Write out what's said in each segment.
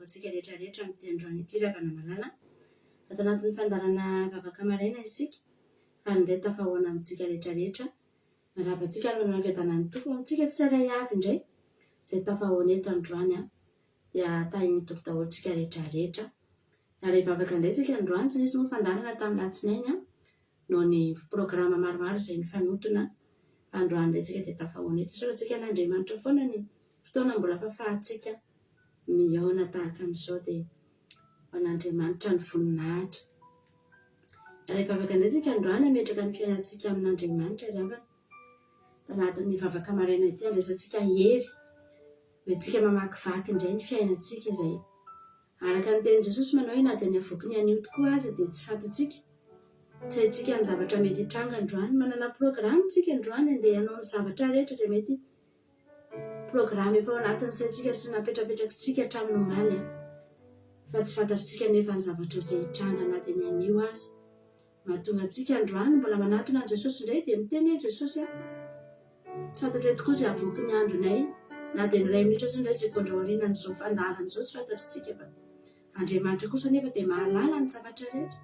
antsika rehetra rehetra amin'ity androany ity ry havana malala. Ato anatin'ny fandaharana vavaka maraina isika, faly indray tafahoana amintsika rehetra rehetra. Miarahaba antsika ary manana fiadanan'ny Tompo amintsika tsirairay avy indray izay tafahoana eto androany an. Dia tahin'ny Tompo daholo tsika rehetra rehetra. Ary hivavaka indray tsika androany, tsy nisy moa fandaharana tamin'ny alatsinainy an. Noho ny programa maromaro izay nifanotona fa androany indray tsika dia tafahoana eto. Isaorantsika an'Andriamanitra foana ny fotoana mbola fahafahantsika mihaona tahaka an'izao dia ho an'Andriamanitra ny voninahitra. Ary hivavaka indray tsika androany hametraka ny fiainantsika amin'Andriamanitra ry havana. Tanatin'ny vavaka maraina ity handraisantsika hery, hoentintsika mamakivaky indray ny fiainantsika izay Araka ny tenin'i Jesosy manao hoe na dia ny havoky ny anio tokoa aza dia tsy fantatsika. Tsy haintsika ny zavatra mety hitranga androany. Manana programa isika androany handeha hanao ny zavatra rehetra izay mety programa efa ao anatin'ny saintsika sy napetrapetrakitsika hatramin'ny omaly. Fa tsy fantatritsika anefa ny zavatra izay hitranga na dia ny anio aza. Mahatonga antsika androany mbola manatona an'i Jesosy indray dia miteny hoe Jesosy a! Tsy fantatray tokoa izay havoaky ny andronay na dia ny iray minitra sy ny iray segondra aorianan'izao fandaharana izao tsy fantatritsika fa Andriamanitra kosa anefa dia mahalala ny zavatra rehetra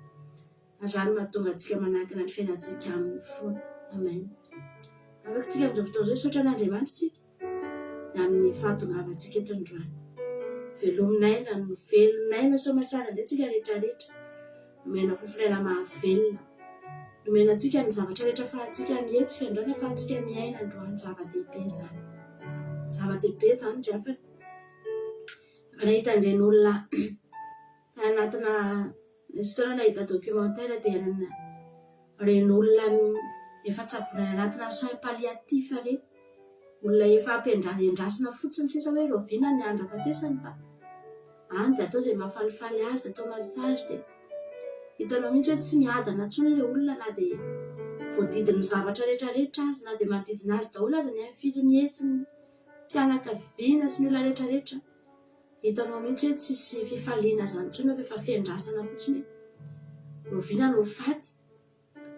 ary izany no mahatonga antsika manankina ny fiainantsika aminy foana. Amen. Afaka tsika amin'izao fotoana izao hisaotra an'Andriamanitra isika. ny amin'ny fahatongavantsika eto androany. Velomin'aina, velon'aina soamatsara indray tsika rehetra rehetra. Nomena fofon'aina mahavelona. Nomena antsika ny zavatra rehetra afahantsika mihetsika androany, afahantsika miaina androany. Zava-dehibe izany. Zava-dehibe izany ry havana. Efa nahita an'ireny olona tany anatina Nisy fotoana nahita documentaire dia ireny olona efa tsaboina any anatina soins palliatifs ireny, olona efa ampiendra-endrasina fotsiny sisa hoe rahoviana ny andro hafatesany fa any dia atao izay mahafalifaly azy, atao massage dia hitanao mihitsy hoe tsy miadana intsony ilay olona na dia voadidin'ny zavatra rehetra rehetra aza, na dia manodidina azy daholo aza ny infirmier sy ny fianakaviana sy ny olona rehetra rehetra. Hitanao mihitsy hoe tsisy fifaliana izany intsony eo fa efa fiandrasana fotsiny hoe rahoviana no ho faty.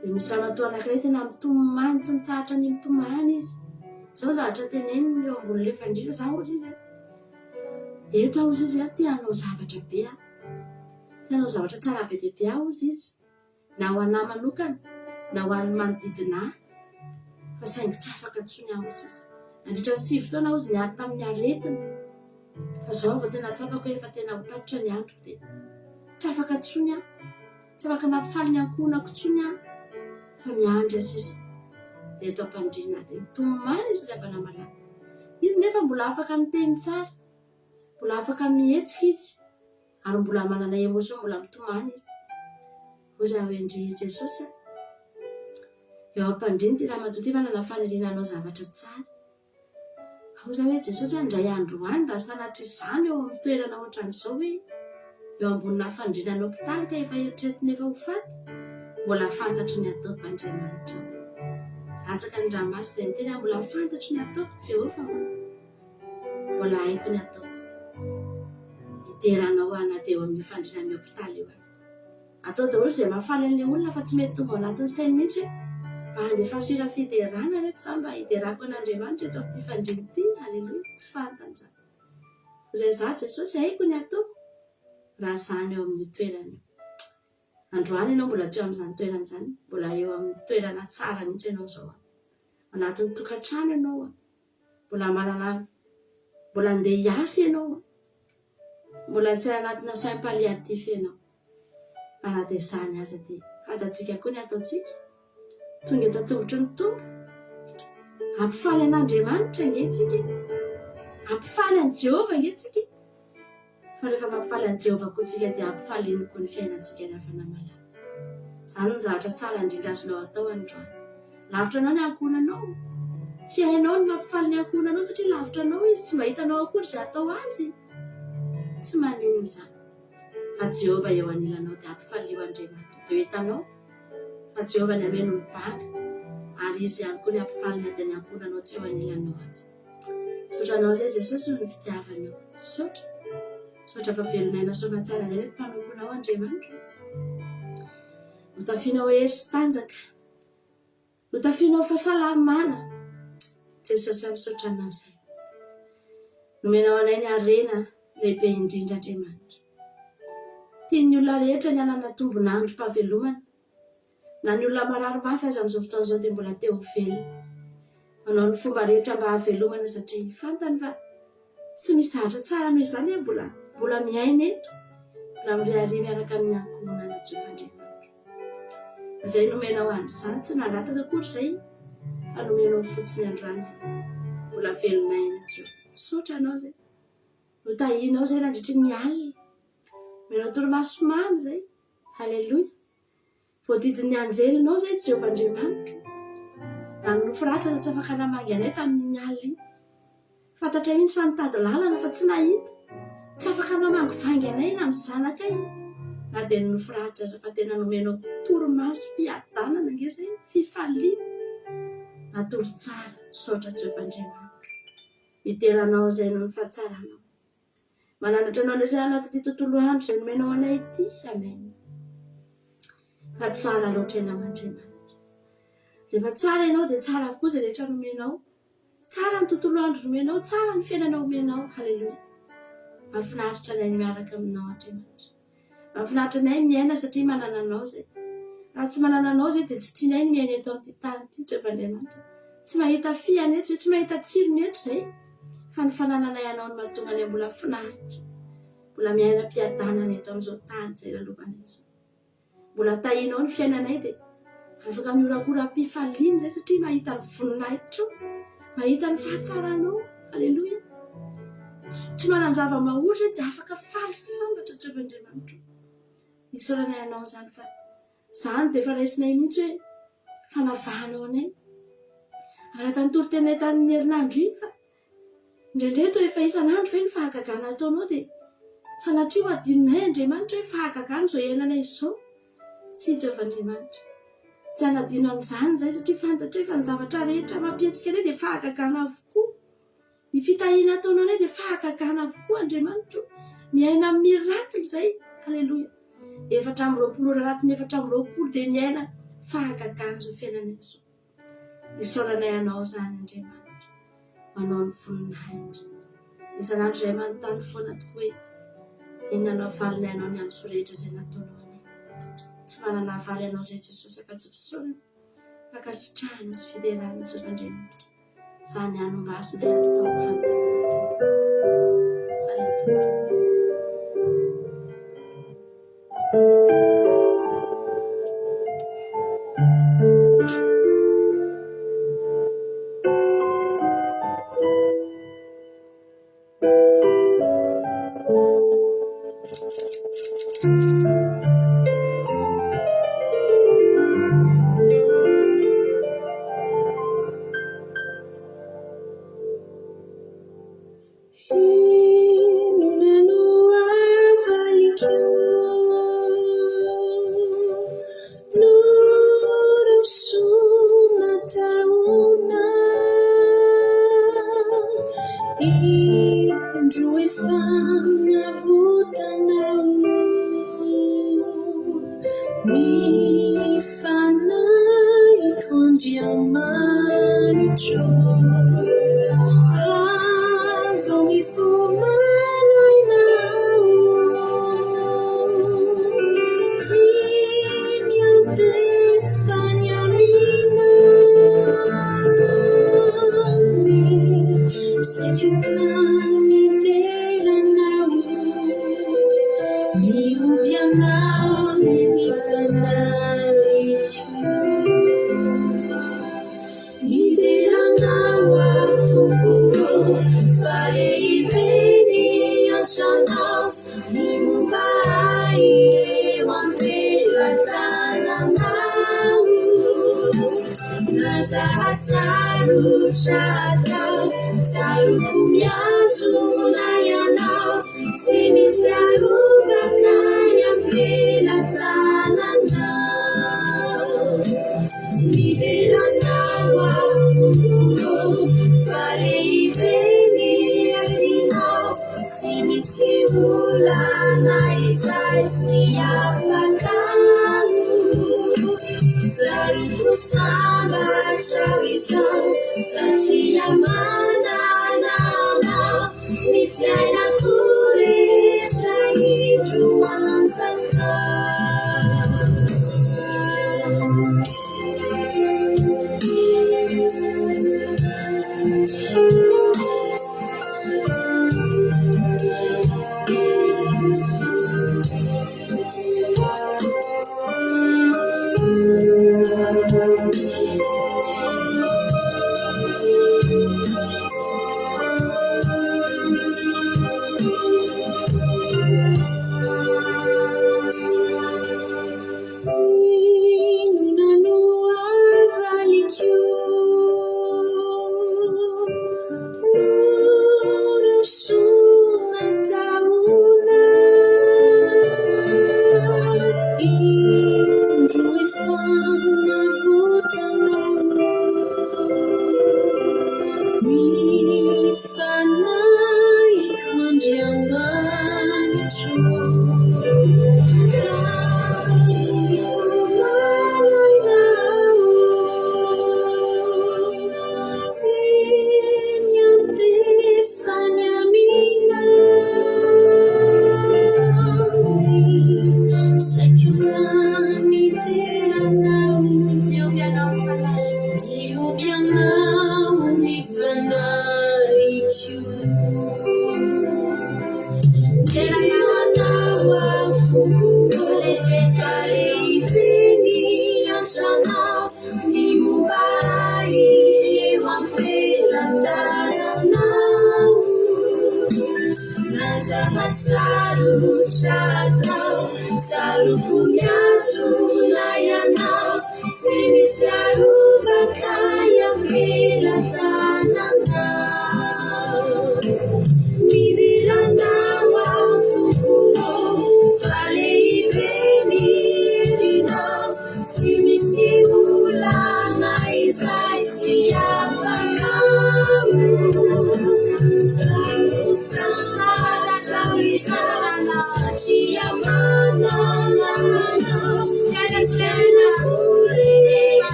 Dia misy ramatoa anankiray tena mitomany tsy mitsahatra ny mitomany izy. Izao ny zavatra teneniny eo ambonin'ilay fandriana, za hozy izy a, eto aho hozy izy a, te hanao zavatra be aho, te hanao zavatra tsara be dia be aho hozy izy. na ho anà manokana na ho an'ny manodidina ahy, fa saingy tsy afaka intsony aho, hozy izy. Nandritra ny 9 taona hozy niady tamin'ny aretina, fa izao vao tena tsapako hoe efa tena ho tapitra ny androko dia tsy afaka intsony aho, tsy afaka mampifaly ny ankohonako intsony aho, fa miandry aho sisa. Dia eto am-pandriana dia mitomany izy ry havana malala. Izy nefa mbola afaka miteny tsara, mbola afaka mihetsika izy. Ary mbola manana émotion mbola mitomany izy. Hoy za hoe ndry Jesosy a! Eo am-pandriana ity ramatoa ity manana faniriana hanao zavatra tsara. Hoy za hoe Jesosy a, indray andro any raha sanatria izany eo amin'ny toerana ohatran'izao hoe eo ambonina fandriana any hopitaly ka efa eritreretina efa ho faty, mbola fantatro ny ataoko Andriamanitra. Latsaka ny ranomaso dia niteny aho mbola fantatro ny ataoko Jehovah ô. Mbola haiko ny ataoko. Hidera anao aho na dia eo amin'io fandrianan'ny hopitaly io aza. Atao daholo izay mahafaly an'ilay olona fa tsy mety tonga ao anatin'ny sainy mihitsy hoe mba handefaso hira fiderana reto za mba hiderako an'Andriamanitra eto amin'ity fandriana ity. Aleloia. Tsy fantany izany. Izay izaho Jesosy haiko ny ataoko raha izany eo amin'io toerana io. Androany ianao mbola tsy eo amin'izany toerana izany, mbola eo amin'ny toerana tsara mihitsy ianao izao. Anatin'ny tokantrano ianao, mbola manana, mbola andeha hiasa ianao, mbola tsy anatina soins palliatifs ianao. Fa na dia izany aza dia fantatsika koa ny ataontsika, tonga eto an-tongotry ny Tompo, hampifaly an'Andriamanitra ange tsika e, hampifaly an'i Jehovah ange tsika e. Fa rehefa mampifaly an'i Jehovah koa isika dia ampifaliany koa ny fiainantsika ry havana malala. Izany no zavatra tsara indrindra azonao atao androany. Lavitra anao ny ankohonanao. Tsy hainao ny mampifaly ny ankohonanao satria lavitra anao izy, tsy mba hitanao akory izay atao azy. Tsy maninona izany. Fa Jehovah eo anilanao dia ampifalio Andriamanitra. Dia ho hitanao fa Jehovah ny hameno ny banga ary Izy ihany koa ny hampifaly na dia ny ankohonanao tsy eo anilanao aza. Misaotra anao izay Jesosy noho ny fitiavanao. Misaotra. Misaotra fa velon'aina soamatsara indray ny mpanomponao Andriamanitra. Notafianao hery sy tanjaka. Notafianao fahasalamana. Jesosy aho misaotra anao izay. Nomenao anay ny harena. Lehibe indrindra Andriamanitra. Tian'ny olona rehetra ny hanana tombon'androm-pahavelomana. Na ny olona marary mafy aza amin'izao fotoana izao dia mbola te ho velona. Manao ny fomba rehetra mba hahavelomana satria fantany fa tsy misy zavatra tsara noho izany hoe mbola mbola miaina eto, mbola miriaria miaraka amin'ny ankohonana Jehovah Andriamanitra. Izay nomenao an'izany tsy nangataka akory izay fa nomenao fotsiny androany aho. Mbola velona aina Jehovah. Misaotra anao izay. Notahianao izay nandritry ny alina. Nomenao torimaso mamy izay. Haleloia. Voadidin'ny anjelinao izay Jehovah Andriamanitro. Na ny nofy ratsy aza tsy afaka namangy anay tamin'iny alina iny. Fantatray mihitsy fa nitady lalana fa tsy nahita. Tsy afaka namangivangy anay na ny zanakay na dia ny nofy ratsy aza fa tena nomenao torimaso fiadanana ange izay, fifaliana. Natory tsara. Misaotra Jehovah Andriamanitro. Midera anao izay noho ny fahatsaranao. Manandratra anao indray izahay anatin'ity tontolo andro izay nomenao anay ity. Amen. Fa tsara loatra ianao Andriamanitra. Rehefa tsara ianao dia tsara avokoa izay rehetra nomenao. Tsara ny tontolo andro nomenao, tsara ny fiainana omenao. Haleloia. Mahafinaritra anay ny miaraka aminao Andriamanitra. Mahafinaritra anay miaina satria manana anao izay. Raha tsy manana anao izay dia tsy tianay ny miaina eto amin'ity tany ity, Jehovah Andriamanitra. Tsy mahita fihana eto izay, tsy mahita tsirony eto izay. Fa ny fanananay anao no mahatonga anay mbola finaritra, mbola miaina am-piadanana eto amin'izao tany izay lalovanay izao. Mbola tahianao ny fiainanay dia afaka mihorakoram-pifaliana izay satria mahita ny voninahitrao, mahita ny fahatsaranao. Aleloia. Tsy manan-java-mahory izay dia afaka faly sy sambatra Jehovah Andriamanitro. Isaoranay anao izany fa izany dia efa raisinay mihitsy hoe fanavahanao anay. Araka ny toritenay tamin'ny herinandro iny fa Indraindray toa efa isan'andro ve ny fahagagana ataonao dia sanatria ho adinonay Andriamanitra hoe fahagagana izao iainanay izao? Tsia Jehovah Andriamanitra. Tsy hanadino an'izany izahay satria fantatray fa ny zavatra rehetra mampihetsika anay dia fahagagana avokoa. Ny fitahiana ataonao anay dia fahagagana avokoa Andriamanitra o. Miaina amin'ny miracle izay. Aleloia. 24 ora anatin'ny 24 dia miaina fahagagana izao fiainanay izao. Isaoranay Anao izany Andriamanitra, manao ny voninahitra. Isan'andro izahay manontany foana tokoa hoe inona no havalinay Anao ny amin'ny soa rehetra izay nataonao anay. Tsy manana havaly Anao izay Jesosy afa-tsy fisaorana, fankasitrahana sy fiderana Jehovah Andriamanitra. Izany ihany no mba azonay atao amin'ny Aleloia. Inona no havaliko Norosoana taona Indro efa navotanao Ny fanahiko Andriamanitro Raha vao mifoha maraina aho Tsy miantefa ny aminao Ny saiko ka midera anao Mihoby anao ny fanahiko Midera anao aho Tompo ô, fa lehibe ny antranao, ny momba ahy eo am-pelatananao. Na zava-tsarotra atao, tsaroako mihazona ianao, tsy misy arovaka ny am-pelatananao. Midera anao aho Tompo ô, fa lehibe ny herinao, tsy misy olana izay tsy afakao. Tsaroako sambatra aho izao, satria manana anao, ny fiainako rehetra. indro anjaka. Inona no havaliko? Norosoana taona. Indro efa navoakanao ny fanahiko Andriamanitro.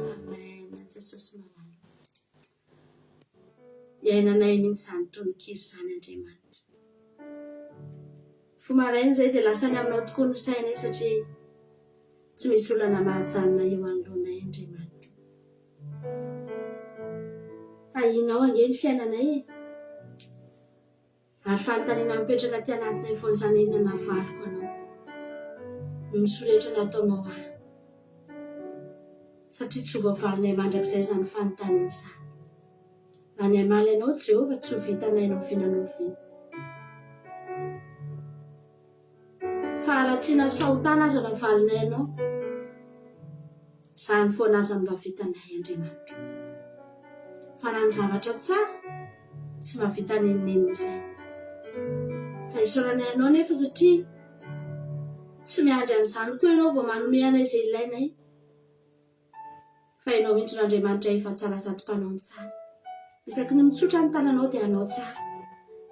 Amen. Jesosy malala. Iainanay mihitsy izany tononkira izany Andriamanitra. Fo maraina izay dia lasa any aminao tokoa ny sainay satria tsy misy olana mahajanona eo anoloanay Andriamanitra. Tahianao ange ny fiainanay e. Ary fanontaniana mipetraka aty anatinay foana izany inona navaliko anao noho ny soa rehetra nataonao ahy. Satria tsy ho voavalinay mandrakizay izany fanontaniana izany. Raha ny hamaly anao Jehovah tsy ho vitanay na oviana na oviana. Faharatsiana sy fahotana aza navalinay anao. Izany foana aza no mba vitanay Andriamanitro. Fa raha ny zavatra tsara, tsy mahavita n'inon'inona izay. Fa isaoranay anao nefa satria tsy miandry an'izany koa ianao vao manome anay izay ilainay. Fa Ianao mihitsy no Andriamanitra efa tsara sady mpanao ny tsara. Isaky ny mitsotra ny tananao dia hanao tsara.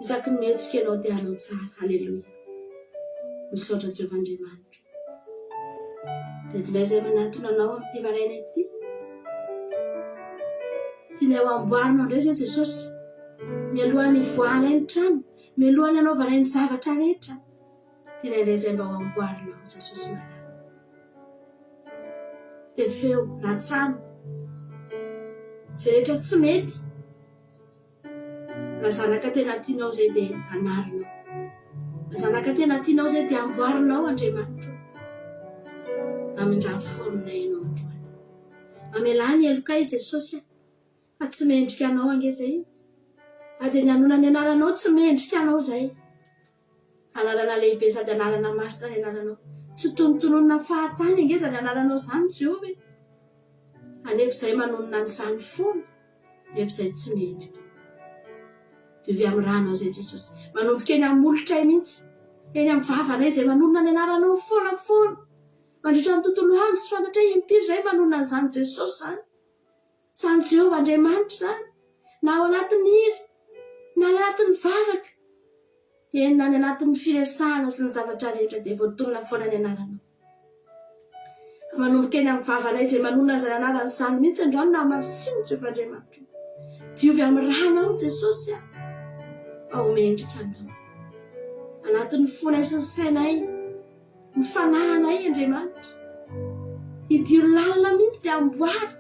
Isaky ny mihetsika Ianao dia hanao tsara. Aleloia. Misaotra Jehovah Andriamanitro. Redonay izay manatona Anao amin'ity maraina ity. Tianay ho amboarinao indray izay Jesosy. Mialohan'ny hivoahanay ny trano, mialohan'ny hanaovanay ny zavatra rehetra. Tianay indray izay mba ho amboarinao Jesosy malala. Tefeo, ratsano. Izay rehetra tsy mety. Raha zanaka tena tianao izay dia anarinao. Raha zanaka tena tianao izay dia amboarinao Andriamanitro. Amindrà fo aminay ianao androany. Mamelà ny helokay Jesosy a. Fa tsy mendrika anao ange izay. Na dia ny hanona ny anaranao tsy mendrika anao izay. Anarana lehibe sady anarana masina ny anaranao. Tsy tonontononina fahatany ange izany anaranao izany Jehovah e! Anefa izay manonona an'izany foana, nefa izay tsy mendrika. Diovy amin'ny ranao izay Jesosy. Manomboka eny amin'ny molotray mihitsy, eny amin'ny vavanay izay manonona ny anaranao foana foana. Mandritra ny tontolo andro tsy fantatray impiry izay manonona an'izany Jesosy izany. Izany Jehovah Andriamanitra izany, na ao anatin'ny hira, na any anatin'ny vavaka, eny na any anatin'ny firesahana sy ny zavatra rehetra dia voatonona foana ny anaranao. Fa manomboka eny amin'ny vavanay izay manonona izany anarana izany mihitsy androany na hamasino Jehovah Andriamanitro. Diovy amin'ny ranao Jesosy a! Mba ho mendrika Anao. Anatin'ny fonay sy ny sainay, ny fanahinay Andriamanitra. Idiro lalina mihitsy dia amboary.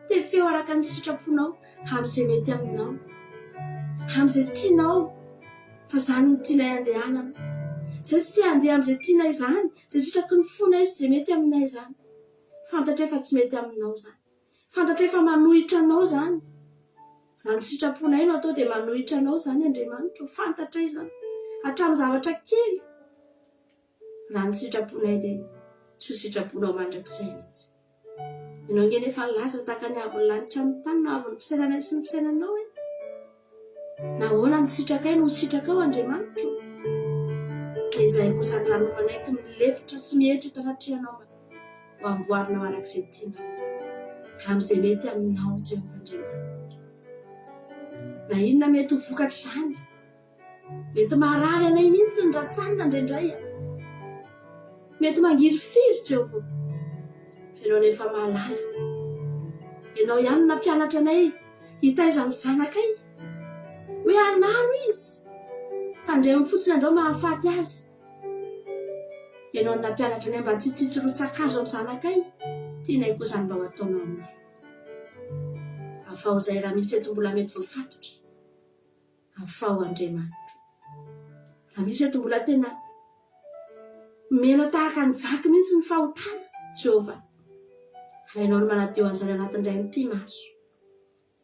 Tefeo araka ny sitraponao amin'izay mety aminao. Amin'izay tianao fa izany no tianay andehanana. Izay tsy te handeha amin'izay tianay izany, izay sitraky ny fonay sy izay mety aminay izany. Fantatray fa tsy mety aminao izany. Fantatray fa manohitra anao izany. Raha ny sitraponay no atao dia manohitra anao izany Andriamanitra o. Fantatray izany. Hatramin'ny zavatra kely. Raha ny sitraponay dia tsy ho sitraponao mandrakizay mihitsy. Ianao ange nefa nilaza tahaka ny haavon'ny lanitra amin'ny tany no haavon'ny fisainanay sy ny fisainanao e. Nahoana ny sitrakay no ho sitrakao Andriamanitro? Dia izahay kosa androany no manaiky milefitra sy mihetra eto anatrehanao mba ho amboarinao araka izay tianao, amin'izay mety aminao, Jehovah Andriamanitra. Na inona mety ho vokatr'izany, Mety marary anay mihitsy ny rantsanina indraindray a! Mety mangirifiry Jehovah. Fa ianao nefa mahalala. Ianao ihany no nampianatra anay hitaiza ny zanakay. Hoe anaro izy. Tandremo fotsiny andrao mahafaty azy. Ianao no nampianatra anay mba tsy hitsitsy rotsa-kazo amin'ny zanakay. Tianay koa izany mba ho ataonao aminay. Afaho izay raha misy eto mbola mety voafatotra. Afaho Andriamanitro. Raha misy eto mbola tena mena tahaka an'i Jaky mihitsy ny fahotana, Jehovah, hainao ny manadio an'izany anatin'ny indray mipi-maso,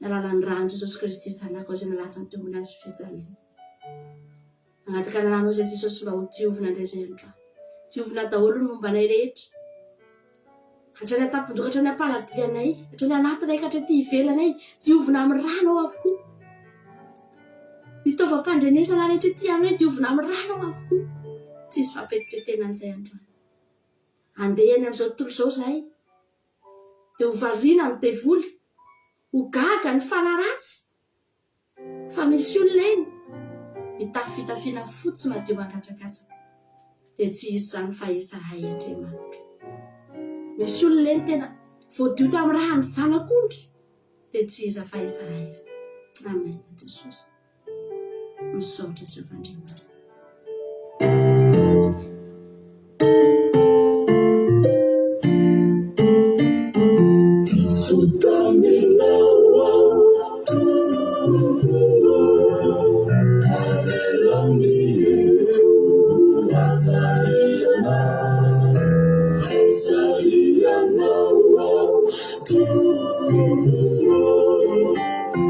ny alalan'ny ràn'i Jesosy Kristy Zanakao izay nalatsany teo ambony hazo fijaliana. Mangataka ny rànao izay Jesosy mba ho diovina indray izay androany. Diovina daholo ny momba anay rehetra. Hatrany an-tampon-doha hatrany am-paladianay, hatrany anatinay ka hatraty ivelanay, diovina amin'ny rànao avokoa. Ny taovam-pandrenesana rehetra ety aminay diovina amin'ny rànao avokoa. Tsy hisy fampetipetena an'izay androany. Andeha eny amin'izao tontolo izao izahay, dia ho variana ny devoly, ho gaga ny fanahy ratsy, Fa misy olona eny mitafy fitafiana fotsy madio mangatsakatsaka dia tsy izy izany fa izahay Andriamanitro. Misy olona eny tena voadio tamin'ny ràn'ny zanak'ondry dia tsy iza fa izahay. Amen Jesosy. Misaotra Jehovah Andriamanitra. Diso taminao aho Tompo ô, avelao ny eto hasarihana, hasarihanao aho Tompo ô,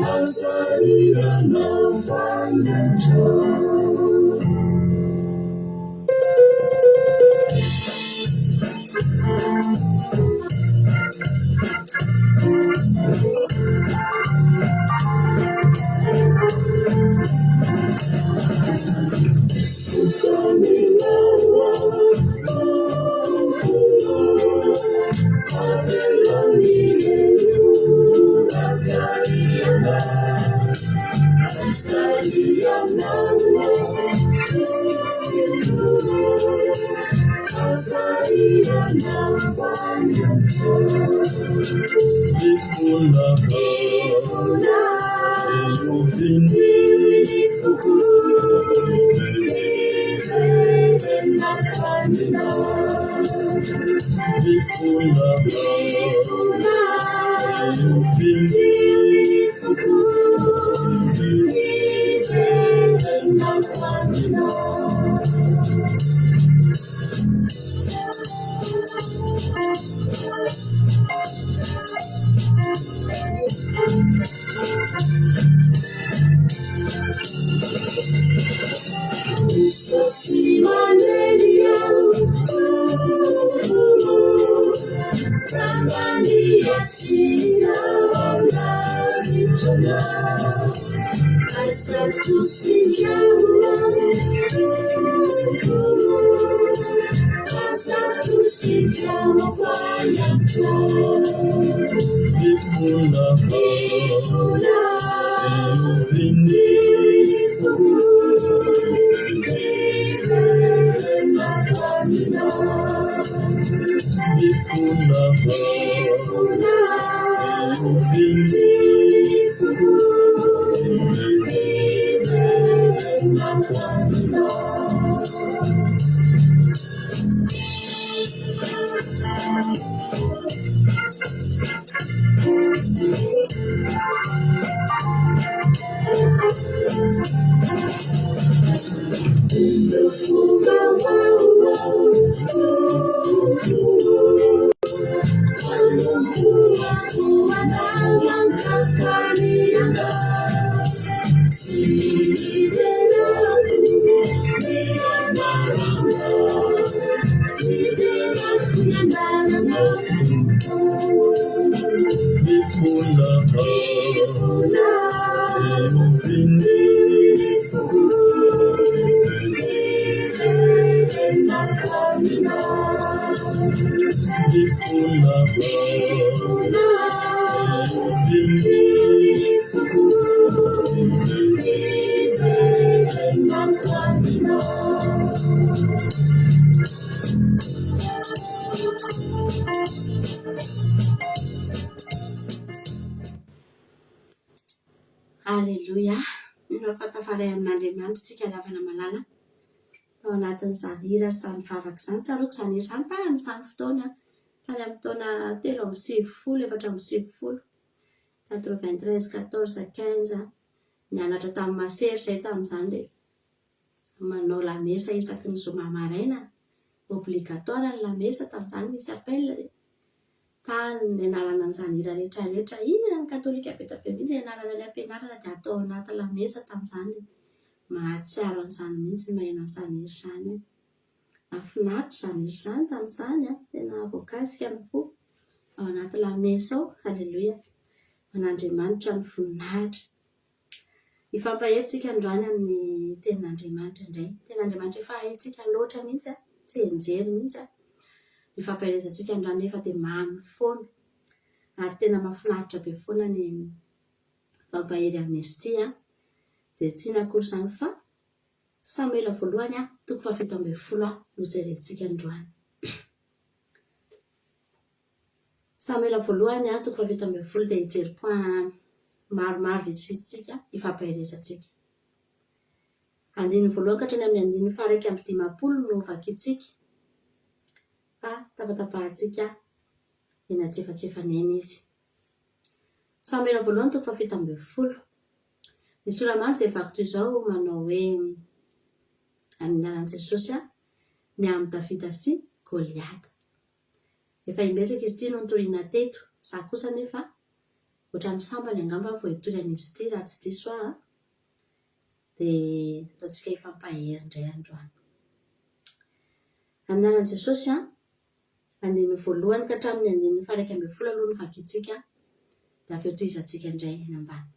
hasarihanao fanantra. Aleloia! Mino aho fa tafaray amin'Andriamanitra isika ry havana malala. Tao anatin'izany hira sy izany vavaka izany, tsaroako izany hira izany tamin'izany fotoana, tany amin'ny taona 93, 94, 93, 14, 15, nianatra tamin'ny masera izay tamin'izany dia manao lamesa isaky ny zoma maraina, obligatoire ny lamesa tamin'izany nisy appel dia tany nianarana an'izany hira rehetra rehetra, hiran'ny katolika be dia be mihitsy ianarana any am-pianarana dia atao anaty lamesa tamin'izany dia mahatsiaro an'izany mihitsy ny maheno an'izany hira izany aho. Mahafinaritra izany hira izany tamin'izany an, tena voakasika ny fo ao anaty lamesa ao, aleloia, ho an'Andriamanitra ny voninahitra. Hifampahery tsika androany amin'ny tenin'Andriamanitra indray. Tenin'Andriamanitra efa haintsika loatra mihitsy an, tsy hianjery mihitsy an. Hifampaherezantsika androany nefa dia mamy foana. Ary tena mahafinaritra be foana ny mifampahery amin'izy ity an. Dia tsy inona akory izany fa Samoela voalohany an, toko faha-17 an, no jerentsika androany. Samoela voalohany a, toko faha-17 dia hijery point maromaro vitsivitsy tsika hifampaherezantsika. Andininy voalohany ka hatrany amin'ny andininy faha-51 no vakintsika fa tapatapahantsika eny antsefatsefany eny izy. Samoela voalohany toko faha-17. Ny sora-mandry dia vaky toy izao manao hoe amin'ny anaran'i Jesosy ny amin'i Davida sy Goliata. Efa imbetsaka izy ity no notorina teto, za kosa anefa ohatran'ny sambany angamba aho vao hitory an'izy ity raha tsy diso aho an! Dia ataontsika hifampahery indray androany. Amin'ny anaran'i Jesosy an, andininy voalohany ka hatramin'ny andininy faha-11 aloha no vakintsika dia avy eo tohizantsika indray eny ambany.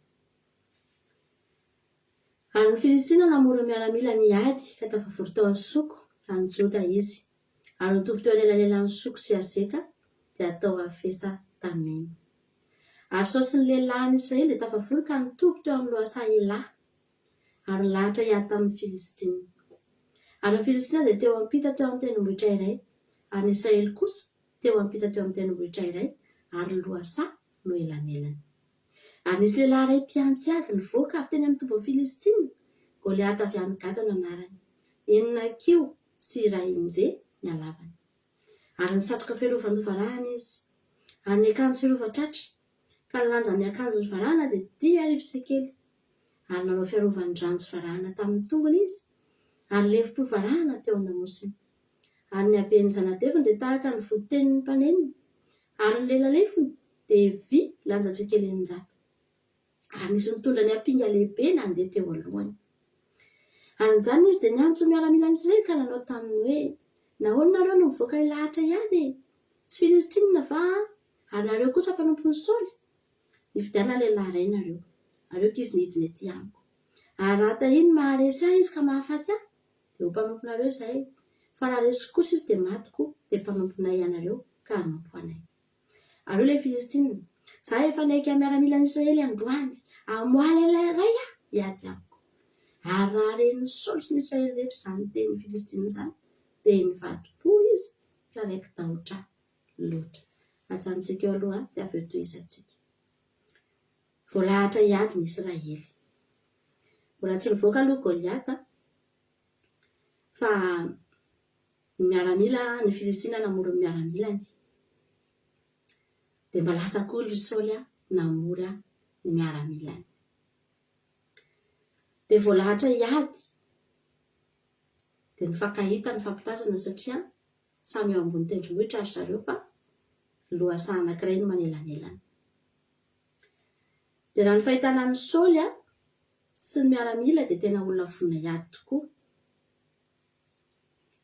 Ary ny Filistina namory ny miaramilany hiady ka tafavory tao Soko any Joda izy. Ary ny toby teo anelanelan'i Soko sy Azeka dia tao Afesa Damima. Ary Saoly sy ny lehilahin'i Israely dia tafavory ka nitoby teo amin'ny lohasaha Elà, ary nilahatra hiady tamin'ny Filistina. Ary ny Filistina dia teo am-pita teo amin'ny tendrombohitra iray, ary ny Israely kosa teo am-pita teo amin'ny tendrombohitra iray, ary ny lohasaha no elanelany. Ary nisy lehilahy iray mpiantsy ady nivoaka avy teny amin'ny tobin'ny Filistina, Goliata avy any Gata no anarany, enina hakiho sy iray inje ny halavany. Ary nisatroka fiarovan-doha varahana izy, ary niakanjo fiarovan-tratra, ka ny lanjan'ny akanjony varahana dia 5000 sekely. Ary nanao fiarovan-dranjo varahana tamin'ny tongony izy, ary lefom-po varahana teo an-damosiny. Ary ny haben'ny zana-defony dia tahaka ny voditenin'ny mpanenina, ary ny lela-lefony dia vy lanja sekely 600. Ary nisy nitondra ny ampinga lehibe nandeha teo alohany. Ary nijanona izy dia niantso ny miaramilan'i Israely ka nanao taminy hoe, Nahoana nareo no mivoaka hilahatra hiady e? Tsy Filistinina va aho, ary nareo kosa mpanompon'i Saoly? Nifidiana lehilahy iray nareo, ary aoka izy nidina ety amiko. Ary raha tahiny maharesy ahy izy ka mahafaty ahy, dia ho mpanomponareo izahay, fa raha resiko kosa izy dia maty koa, dia mpanomponay ianareo ka hanompo anay. Ary hoy ilay Filistina, Izaho efa nihaika miaramilan'i Israely androany, hamoahy lehilahy iray aho hiady amiko. Ary raha ren'i Saoly sy ny Israely rehetra izany tenin'ny Filistina izany, dia nivadi-po izy ka raiki-tahotra loatra. Ajanontsika eo aloha dia avy eo tohizantsika. Voalahatra hiady ny Israely. Mbola tsy nivoaka aloha Goliata fa ny miaramila, ny Filistina namory ny miaramilany. Dia mba lasa koa ry Saoly namory ny miaramilany. Dia voalahatra hiady. Dia nifankahita nifampitazana satria samy eo ambony tendrombohitra ry zareo fa lohasaha anankiray no manelanelana. Dia raha ny fahitana an'i Saoly sy ny miaramila dia tena olona vonona hiady tokoa.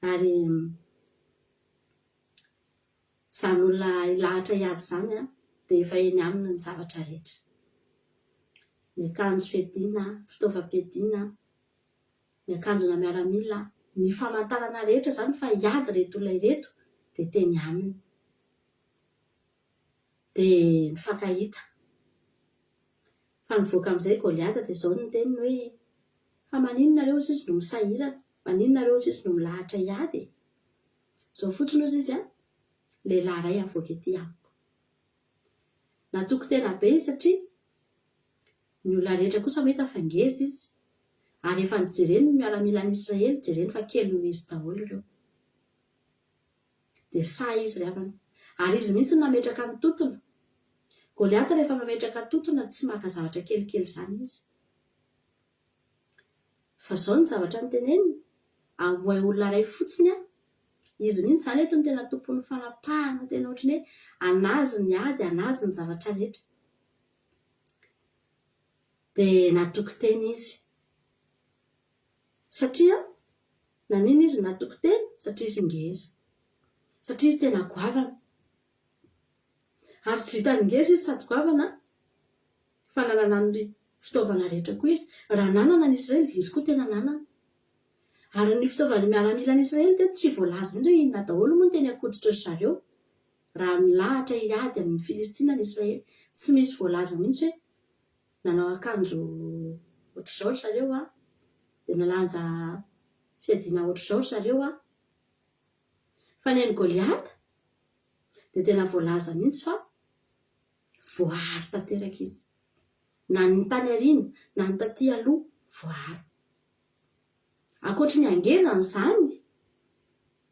Ary izany olona hilahatra hiady izany dia efa eny aminy ny zavatra rehetra. Ny akanjo fiadiana, fitaovam-piadiana, ny akanjona miaramila, ny famantarana rehetra izany fa hiady ireto olona ireto dia teny aminy. Dia nifankahita. Fa nivoaka amin'izay Goliata dia izao no niteniny hoe, Fa maninona nareo hozy izy no misahirana? Maninona nareo hozy izy no milahatra hiady e? Izao fotsiny hozy izy an, lehilahy iray avoaka ety amiko. Natoky tena be izy satria ny olona rehetra kosa mahita fa ngeza izy. Ary efa nojereny ny miaramilan'i Israely, jereny fa kely noho izy daholo ireo. Dia sahy izy ry havana. Ary izy mihitsy no nametraka ny tontona. Goliata rehefa mametraka tontona tsy maka zavatra kelikely izany izy. Fa izao ny zavatra noteneniny, amoay olona iray fotsiny aho. Izy mihitsy izany eto no tena tompon'ny fanapahana, tena ohatran'ny hoe an'azy ny ady, an'azy ny zavatra rehetra. Dia natoky tena izy. Satria naninona izy natoky tena? Satria izy ngeza. Satria izy tena goavana. Ary tsy vitan'ny ngeza izy sady goavana fa nanana ny fitaovana rehetra koa izy. Raha nanana ny Israely dia izy koa tena nanana. Ary ny fitaovan'ny miaramilan'ny Israely teto tsy voalaza mihitsy hoe inona daholo moa ny teny an-koditry ry zareo raha nilahatra hiady amin'ny Filistina ny Israely. Tsy misy voalaza mihitsy hoe nanao akanjo ohatr'izao ry zareo an, dia nalanja fiadiana ohatr'izao ry zareo an. Fa ny an'i Goliata dia tena voalaza mihitsy fa voaaro tanteraka izy. Na ny tany aoriana na ny taty aloha, voaaro. Ankoatry ny hangezany izany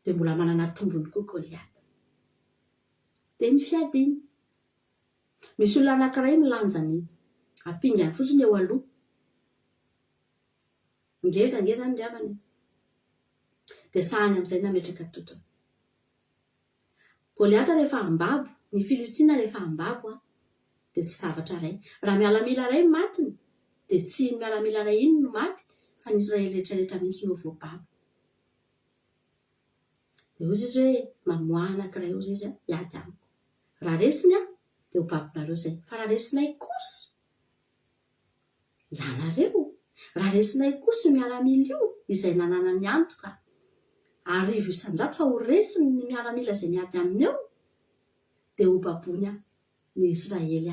dia mbola manana tombony koa Goliata. Dia ny fiadiana. Misy olona anankiray milanja ny ampingany fotsiny eo aloha. Ngeza ange izany ry havana e. Dia sahany amin'izay nametraka totona. Goliata rehefa hambabo, ny Filistina rehefa hambabo an, dia tsy zavatra iray. Raha miaramila iray matiny, dia tsy iny miaramila iray iny no maty, fa ny Israely rehetra rehetra mihitsy no voababo. Dia hozy izy hoe, mamoaha anankiray hozy izy hiady amiko. Raha resiny aho, dia ho babonareo izay. Fa raha resinay kosa ianareo, raha resinay kosa io miaramila io, izay nananany antoka 1000% fa ho resiny ny miaramila izay miady aminy eo, dia ho baboiny ny Israely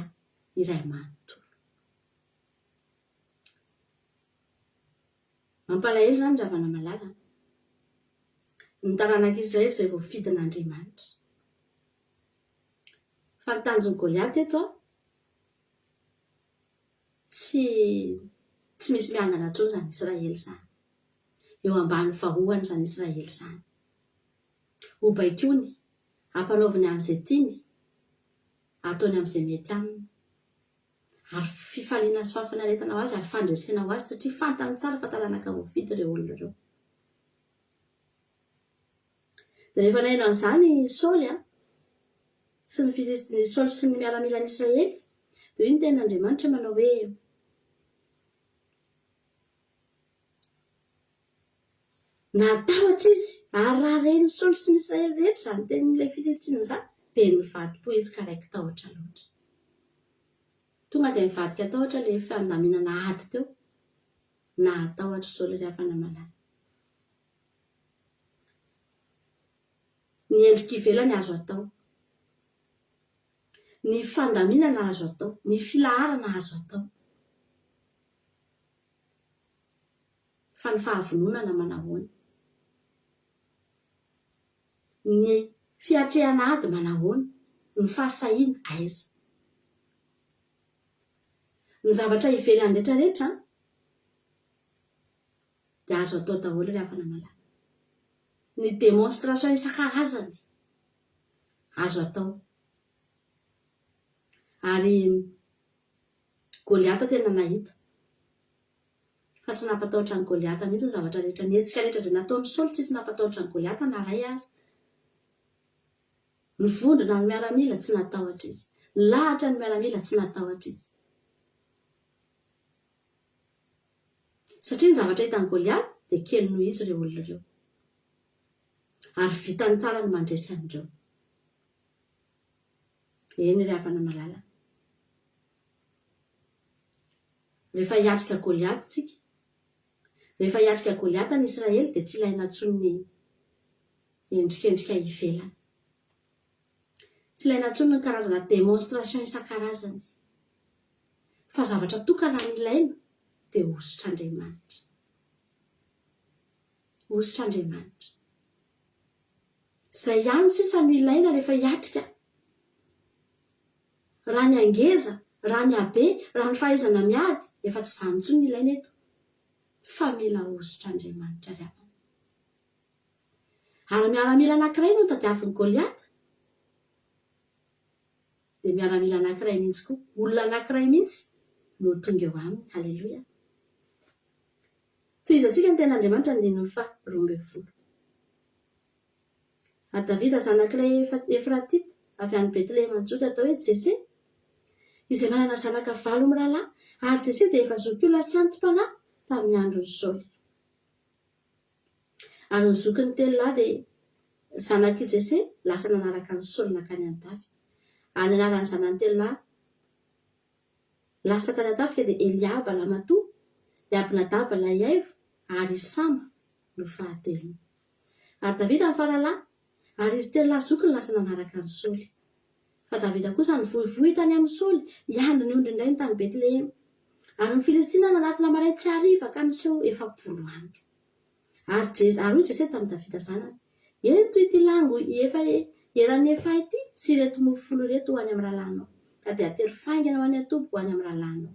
iray manontolo. Mampalahelo izany ry havana malala an! Ny taranak'Israely izay voafidin'Andriamanitra. Fa ny tanjon'i Goliata eto an, tsy tsy misy miangana intsony izany Israely izany. Eo ambany vahohany izany Israely izany. Hobaikoiny, hampanaoviny an'izay tiany, ataony amin'izay mety aminy. Ary fifaliana sy fahafinaretana ho azy ary fandresena ho azy satria fantany tsara fa taranaka voafidy ireo olona ireo. Dia rehefa naheno an'izany i Saoly sy ny Filis-, i Saoly sy ny miaramilan'i Israely, dia hoy ny tenin'Andriamanitra manao hoe, Natahotra izy, ary raha ren'i Saoly sy ny Israely rehetra izany tenin'ilay Filistina izany, dia nivadi-po izy ka raiki-tahotra loatra. Tonga dia nivadika tahotra ilay fandaminana ady teo. Nahatahotra Saoly ry havana malala. Ny endrika ivelany azo atao. Ny fandaminana azo atao. Ny filaharana azo atao. Fa ny fahavononana manahoana? Ny fiatrehana ady manahoana? Ny fahasahiana aiza? Ny zavatra ivelany rehetra rehetra an! Dia azo atao daholo ry havana malala. Ny démonstration isan-karazany azo atao. Ary Goliata tena nahita fa tsy nampatahotra an'i Goliata mihitsy ny zavatra rehetra, ny hetsika rehetra izay nataon'i Saoly tsisy nampatahotra an'i Goliata na iray aza. Nivondrona ny miaramila, tsy natahotra izy. Nilahatra ny miaramila, tsy natahotra izy. Satria ny zavatra hitan'i Goliata dia kely noho izy ireo olona ireo. Ary vitany tsara ny mandresy an'ireo. Eny ry havana malala. Rehefa hiatrika Goliata isika, rehefa hiatrika Goliata ny Israely dia tsy ilaina intsony ny endrikendrika ivelany. Tsy ilaina intsony ny karazana démonstration isan-karazany. Fa zavatra tokana no ilaina dia hosotr'Andriamanitra. Hosotr'Andriamanitra. Izay ihany sisa no ilaina rehefa hiatrika. Raha ny hangeza, raha ny habe, raha ny fahaizana miady, efa tsy izany intsony no ilaina eto. Fa mila hosotr'Andriamanitra ry havana. Ary miaramila anankiray no notadiavin'i Goliata. Dia miaramila anankiray mihitsy koa, olona anankiray mihitsy no tonga eo aminy. Haleloia. Tohizantsika ny tenin'Andriamanitra andininy faha 12. Ary Davida zanak'ilay Efratita avy any Betlehema any Joda atao hoe Jese, izay manana zanaka valo mirahalahy, ary Jese dia efa zokiolona sy anti-panahy tamin'ny andron'i Saoly. Ary ny zokiny telo lahy dia zanak'i Jese lasa nanaraka an'i Saoly nankany an-tafika. Ary ny anaran'ny zanany telo lahy lasa tany an-tafika dia Eliaba lahimatoa, i Abinadaba lahiaivo, ary i Sama no fahatelony. Ary Davida ny faralahy, ary izy telo lahy zokiny lasa nanaraka an'i Saoly. Fa Davida kosa nivoivoy tany amin'i Saoly hiandry ny ondrin-drainy tany Betlehema. Ary ny Filistina nanatona marain-tsy hariva ka niseho 40 andro. Ary Je, ary hoy Jese tamin'i Davida zanany, Ento ity lango efa eran'ny efaha ity sy ireto mofo folo ireto ho any amin'ny rahalahinao, ka dia atero faingana ho any an-toby ho any amin'ny rahalahinao.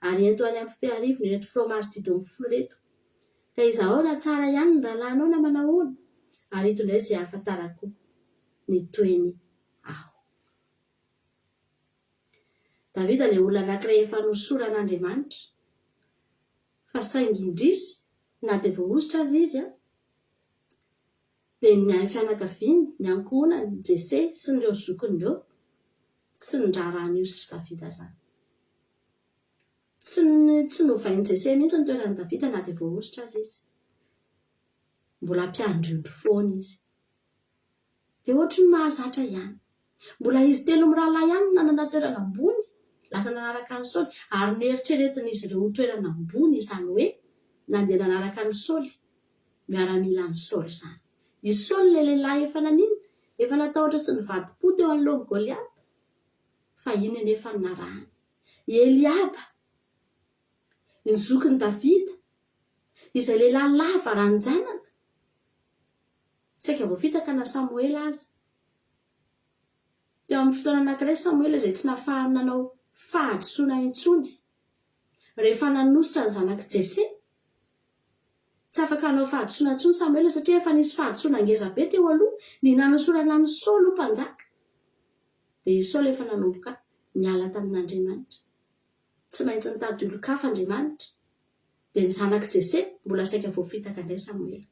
Ary ento any am-piarivony ireto fromazy didiny folo ireto, ka izahao raha tsara ihany ny rahalahinao na manahoana, ary ito indray izay ahafantarako ny toeny aho. Davida ilay olona anankiray efa nosoran'Andriamanitra, fa saingy indrisy, na dia voahosotra aza izy, dia ny fianakaviany, ny ankohonany, Jese sy ireo zokiny ireo, tsy niraharaha ny hosotr'i Davida izany. Tsy tsy novain'i Jese mihitsy ny toeran'i Davida na dia voahosotra aza izy. Mbola mpiandry ondry foana izy. Dia ohatry ny mahazatra ihany. Mbola izy telo mirahalahy ihany no nanana toerana ambony, lasa nanaraka an'i Saoly, ary noeritreretin'izy ireo ho toerana ambony izany hoe nandeha nanaraka an'i Saoly, miaramilan'i Saoly izany. I Saoly ilay lehilahy efa naninona? Efa natahotra sy nivadi-po teo anoloan'i Goliata. Fa iny anefa no narahany. I Eliaba, ny zokin'i Davida, izay lehilahy lava ranjanana, Saika voafitaka na Samoela aza. Teo amin'ny fotoana anankiray Samoela izay tsy nahafahany nanao fahadisoana intsony rehefa nanosotra ny zanak'i Jese. Tsy afaka hanao fahadisoana intsony Samoela satria efa nisy fahadisoana ngeza be teo aloha ny nanosorana an'i Saoly ho mpanjaka. Dia i Saoly efa nanomboka niala tamin'Andriamanitra. Tsy maintsy nitady olon-kafa Andriamanitra. Dia ny zanak'i Jese mbola saika voafitaka indray Samoela.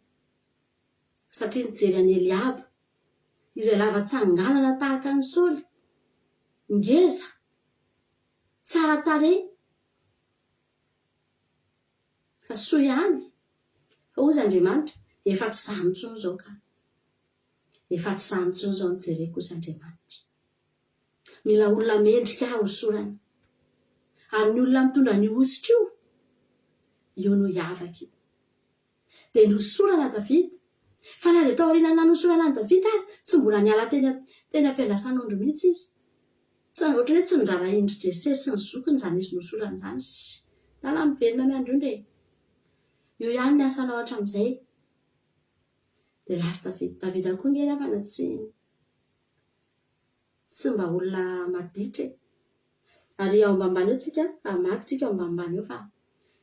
Satria nijery an'i Eliaba, izay lava tsanganana tahaka an'i Saoly, ngeza, tsara tarehy, fa soa ihany, fa hozy Andriamanitra, efa tsy izany intsony izao ka. Efa tsy izany intsony izao no jereko, hozy Andriamanitra. Mila olona mendrika aho hosorana. Ary ny olona mitondra an'io hosotra io, io no hiavaka io. Dia nosorana Davida. Fa na dia taorian'ny nanosorana an'i Davida aza, tsy mbola niala teny teny am-piandrasan'ondry mihitsy izy. Tsy ohatran'ny hoe tsy noraharahian-dry Jese sy ny zokiny izany izy nosorana izany. Ssy, lala miverina miandry ondry e! Io ihany ny asanao hatramin'izay. Dia lasa Davida. Davida koa ange ry havana tsy tsy mba olona maditra e! Ary ao ambanimbany eo tsika, hamaky tsika ao ambanimbany eo fa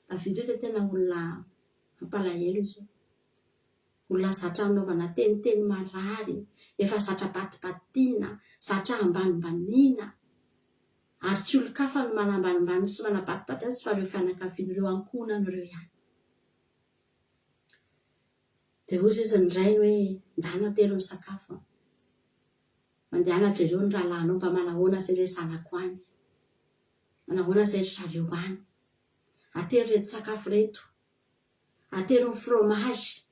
Davida io dia tena olona. Mampalahelo izy io. Olona zatra anaovana teniteny marary, efa zatra batibatiana, zatra ambanimbaniana. Ary tsy olon-kafa no manambanimbany sy manabatibaty azy fa ireo fianakaviany, ireo ankohonany ireo ihany. Dia hozy izy ny rainy hoe, ndana atero ny sakafo an. Mandehana jereo ny rahalahinao mba manahoana izay ilay zanako any. Manahoana izay ry zareo any. Atero ireto sakafo ireto. Atero ny fromage.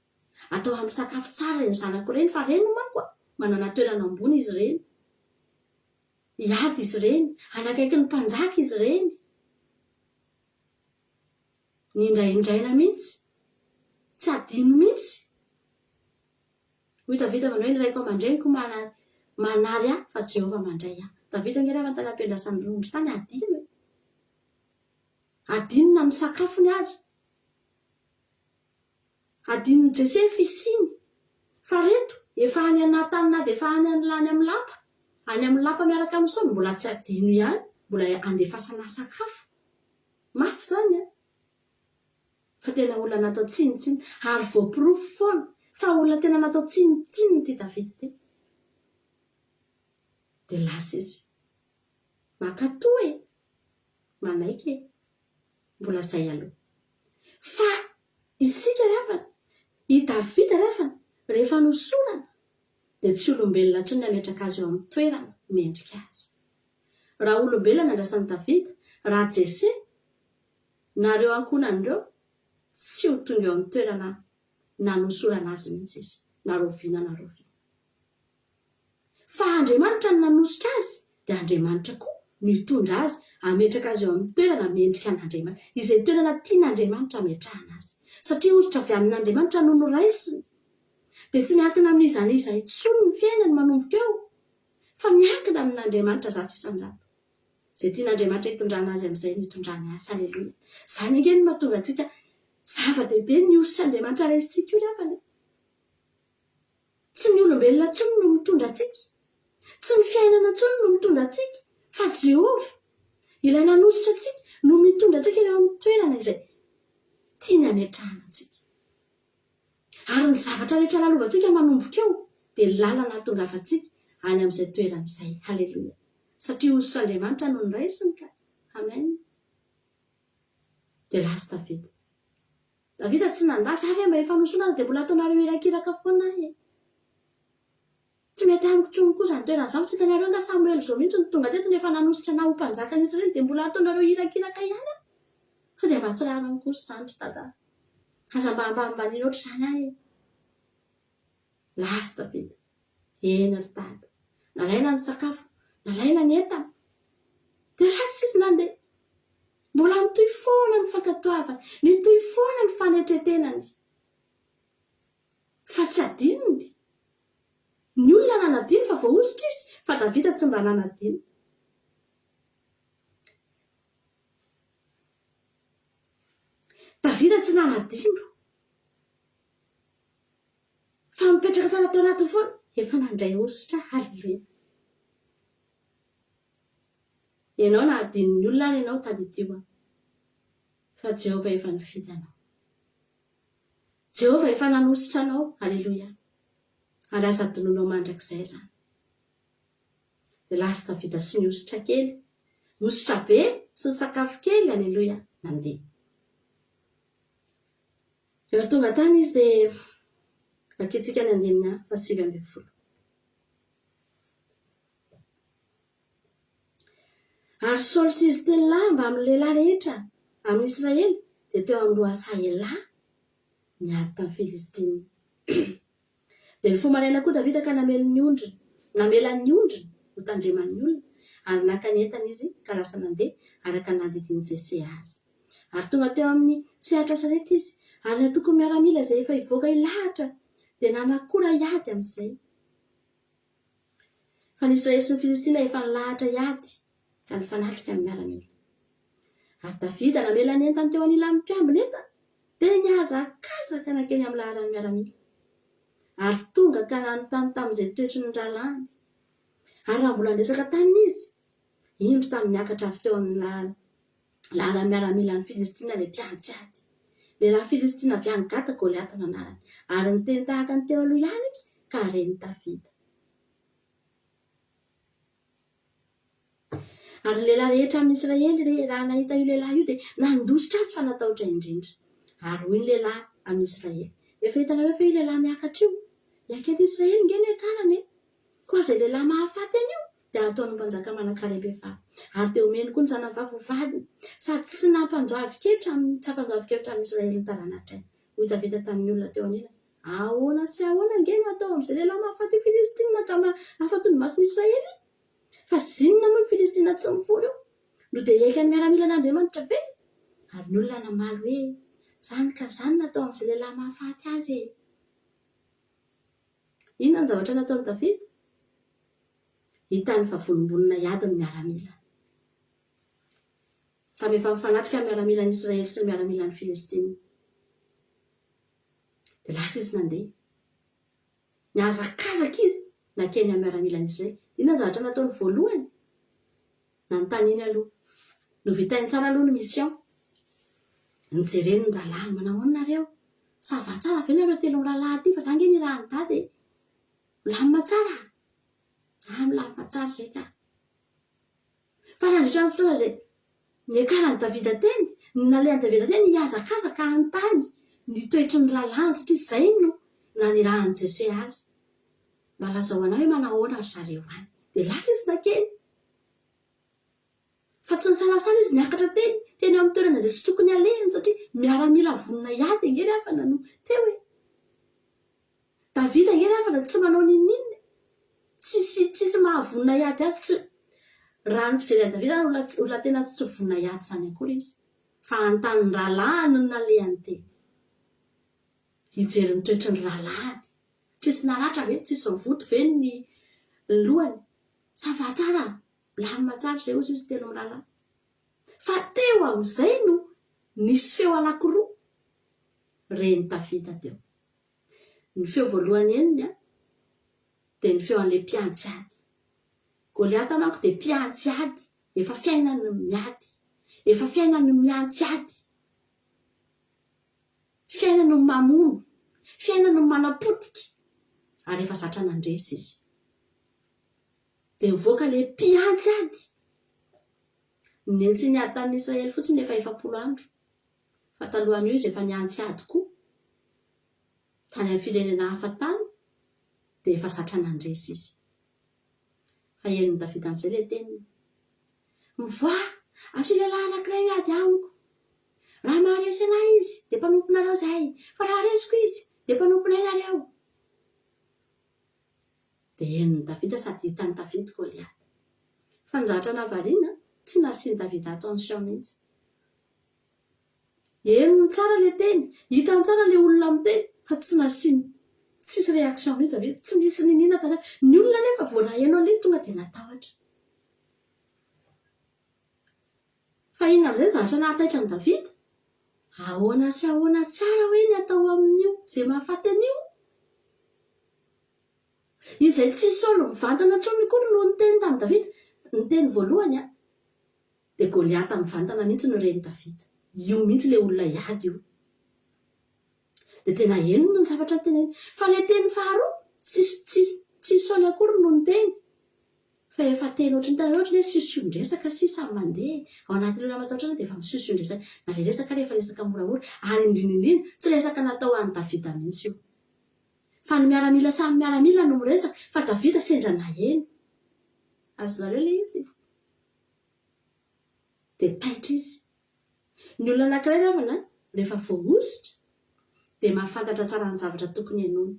Atao ampy sakafo tsara ireny zanako ireny fa ireny manko an, manana toerana ambony izy ireny. Hiady izy ireny, hanakaiky ny mpanjaka izy ireny. Nindraindraina mihitsy. Tsy hadino mihitsy. Hoy Davida manao hoe, Ny raiko aman-dreniko manary manary ahy, fa Jehovah mandray ahy. Davida ange raha tany am-piandrasan'ny ondry tany, hadino e! Hadino na ny sakafony ary. Hadinon'i Jese ny fisiany. Fa reto, efa any anaty tany na dia efa any any amin'ny lapa, any amin'ny lapa miaraka amin'i Saoly, mbola tsy hadino ihany, mbola andefasana sakafo. Mafy izany an! Fa tena olona natao tsinontsinona, ary voaporofo foana fa olona tena natao tsinontsinona ity Davida ity. Dia lasa izy. Mankatò e! Manaiky e! Mbola izay aloha. Fa isika ry havana, i Davida ry havana, rehefa nosorana, dia tsy olombelona intsony ny hametraka azy eo amin'ny toerana mendrika azy. Raha olombelona nandrasan'i Davida, raha Jese, na ireo ankohonany ireo, tsy ho tonga eo amin'ny toerana nanosorana azy mihitsy izy, na rahoviana na rahoviana. Fa Andriamanitra no nanosotra azy, dia Andriamanitra koa no hitondra azy, hametraka azy eo amin'ny toerana mendrika an'Andriamanitra, izay toerana tian'Andriamanitra hametrahana azy. Satria hosotra avy amin'Andriamanitra no noraisiny. Dia tsy miankina amin'iza n'iza intsony ny fiainany manomboka eo, fa miankina amin'Andriamanitra 100%. Izay tian'Andriamanitra hitondrana azy amin'izay no hitondrany azy. Aleloia. Izany ange no mahatonga antsika zava-dehibe ny hosotr'Andriamanitra raisintsika io ry havana e. Tsy ny olombelona intsony no mitondra antsika. Tsy ny fiainana intsony no mitondra antsika, fa Jehovah, ilay nanosotra antsika, no mitondra antsika eo amin'ny toerana izay tiany hametrahana antsika. Ary ny zavatra rehetra lalovantsika manomboka eo dia lalana hahatongavantsika any amin'izay toerana izay. Haleloia! Satria hosotr'Andriamanitra no noraisiny ka. Amen. Dia lasa Davida. Davida tsy nandà, za ve mba efa nosorana dia mbola ataonareo irakiraka foana ahy e? Tsy mety amiko intsony koa izany toerana izany, tsy hitanareo angaha Samoela izao mihitsy no tonga teto no efa nanosotra anah ho mpanjakan'i Israely dia mbola ataonareo irakiraka ihany aho? Sao dia mba tsy rariny kosa izany ry Dada a! Aza mba ambanimbaniana ohatr'izany ahy e! Lasa Davida. Eny ry Dada. Nalaina ny sakafo, nalaina ny entana. Dia lasa izy nandeha. Mbola nitohy foana ny fankatoavany, nitohy foana ny fanetren-tenany. Fa tsy adinony. Ny olona nanadino fa voahosotra izy, fa Davida tsy mba nanadino. Davida tsy nanadino. Fa mipetraka tsara tao anatiny foana, efa nandray hosotra, haleloia. Ianao na adinon'ny olona ary ianao, tadidio an, fa Jehovah efa nifidy anao. Jehovah efa nanosotra anao, haleloia. Ary aza adinoinao mandrakizay izany. Dia lasa Davida sy ny hosotra kely, hosotra be sy ny sakafo kely, haleloia, nandeha. Rehefa tonga tany izy dia vakintsika ny andininy faha-19. Ary Saoly sy izy telo lahy mbamin'ny lehilahy rehetra amin'ny Israely dia teo amin'ny lohasaha Elà niady tamin'ny Filistina. Dia nifoha maraina koa Davida ka namely ny ondriny, namela ny ondriny ho tandreman'ny olona, ary naka ny entany izy ka lasa nandeha araka ny nandidian'i Jese azy. Ary tonga teo amin'ny sehatra sarety izy, ary ny antokon'ny miaramila izay efa hivoaka hilahatra dia nanakora hiady amin'izay. Fa ny Israely sy ny Filistina efa nilahatra hiady ka nifanatrika ny miaramila. Ary Davida namela ny entany teo anilan'ny mpiambina entana, dia nihazakazaka nankeny amin'ny laharan'ny miaramila. Ary tonga ka nanontany tamin'izay toetry ny rahalahiny. Ary raha mbola niresaka taminy izy, indro tamy niakatra avy teo amin'ny laharan'ny miaramilan'ny Filistina ilay mpiantsy ady. Lehilahy Filistina avy any Gata Goliata no anarany. Ary niteny tahaka ny teo aloha ihany izy, ka ren'i Davida. Ary ny lehilahy rehetra amin'ny Israely re, raha nahita io lehilahy io, dia nandositra azy fa natahotra indrindra. Ary hoy ny lehilahy amin'ny Israely, Efa hitanareo ve io lehilahy miakatra io? Hiaiky an'i Israely ange no hiakarany e! Koa izay lehilahy mahafaty an'io, dia hataony ho mpanjaka manan-karem-behivavy. Ary dia homeny koa ny zanany vavy ho vadiny, sady tsy nampandoavin-ketra amin'ny tsy hampandoavin-ketra amin'i Israely ny tarana-drainy. Hoy Davida tamin'ny olona teo anilany, Ahoana sy ahoana ange no hatao amin'izay lehilahy mahafaty io Filistina ka mahafaty ny mason'i Israely io? Fa zinona moa io Filistina tsy mifono io? No dia hiaiky ny miaramilan'Andriamanitra ve? Ary ny olona namaly hoe, Izany ka izany no atao amin'izay lehilahy mahafaty azy e! Inona ny zavatra nataon'i Davida? Hitany fa vonombonona hiady ny miaramila. Samy efa mifanatrika ny miaramilan'i Israely sy ny miaramilan'ny Filistina. Dia lasa izy nandeha. Nihazakazaka izy nankeny amin'ny miaramilan'i Israely. Inona ny zavatra nataony voalohany? Nanontaniany aloha. Novitainy tsara aloha ny mission. Nijereny ny rahalahiny, manao ahoana nareo? Ça va tsara ve nareo telo mirahalahy aty fa za ange nirahan'i dada e! Milamina tsara? Ah milamina tsara izay ka. Fa nandritra ny fotoana izay niakaran'i Davida teny, ny nalehan'i Davida teny hihazakazaka hanontany ny toetry ny rahalahiny satria izay no nanirahan'i Jese azy. Mba lazao anay hoe manahoana ry zareo any. Dia lasa izy nankeny. Fa tsy nisalasala izy niakatra teny, teny amin'ny toerana izay tsy tokony halehany satria miaramila vonona hiady ange ry havana no teo e. Davida ange ry havana tsy manao n'inon'inona e. Tsisy tsisy mahavonona hiady azy tsy raha ny fijery an'i Davida olona olona tena tsy vonona hiady izany akory izy. Fa hanontany ny rahalahiny no nalehany teny. Hijery ny toetry ny rahalahiny. Tsisy naratra ve? Tsisy nivoto ve ny lohany? Ça va tsara? Milamina tsara izay hozy izy telomirahalahy. Fa teo amin'izay no nisy feo anankiroa ren'i Davida teo. Ny feo voalohany henony dia ny feo an'ilay mpiantsy ady. Goliata manko dia mpiantsy ady, efa fiainany ny miady, efa fiainany ny miantsy ady. Fiainany ny mamono, fiainany ny manapotika, ary efa zatra nandresy izy. Dia nivoaka ilay mpiantsy ady. Ny niady tamin'ny Israely fotsiny efa 40 andro. Fa talohan'io izy efa niantsy ady koa. Tany amin'ny firenena hafa tany dia efa zatra nandresy izy. Fa henon'i Davida amin'izay ilay teniny. Mivoaha! Asio lehilahy anankiray miady amiko. Raha maharesy anay izy, dia mpanomponareo izahay, fa raha resiko izy, dia mpanomponay nareo. Dia henon'i Davida sady hitan'i Davida Goliata. Fa ny zavatra nahavariana, tsy nasian'i Davida attention mihitsy. Henony tsara ilay teny, hitany tsara ilay olona miteny fa tsy nasiany, tsisy réaction mihitsy Davida, tsy nisy niniana tany. Ny olona anefa vao naheno an'ilay izy tonga dia natahotra. Fa inona amin'izay ny zavatra nahataitra an'i Davida? Ahoana sy ahoana tsara hoe ny atao amin'io izay mahafaty an'io? Izay tsy Saoly mivantana intsony akory no niteny tamin'i Davida. Ny teny voalohany dia Goliata mivantana mihitsy no ren'i Davida. Io mihitsy ilay olona hiady io. Dia tena henony ny zavatra noteneniny. Fa ilay teny faharoa, tsy tsy tsy Saoly akory no niteny. Fa efa teny ohatry ny hitanareo ohatry ny hoe siosion-dresaka sisa mandeha ao anatin'ilay olona matahotra azy dia efa misiosion-dresaka. Na ilay resaka ary efa resaka moramora. Ary indrindra indrindra, tsy resaka natao ho an'i Davida mihitsy io. Fa ny miaramila samy miaramila no miresaka, fa Davida sendra naheno. Azonareo ilay izy? Dia taitra izy. Ny olona anankiray ry havana, rehefa voahosotra, dia mahafantatra tsara ny zavatra tokony henoina.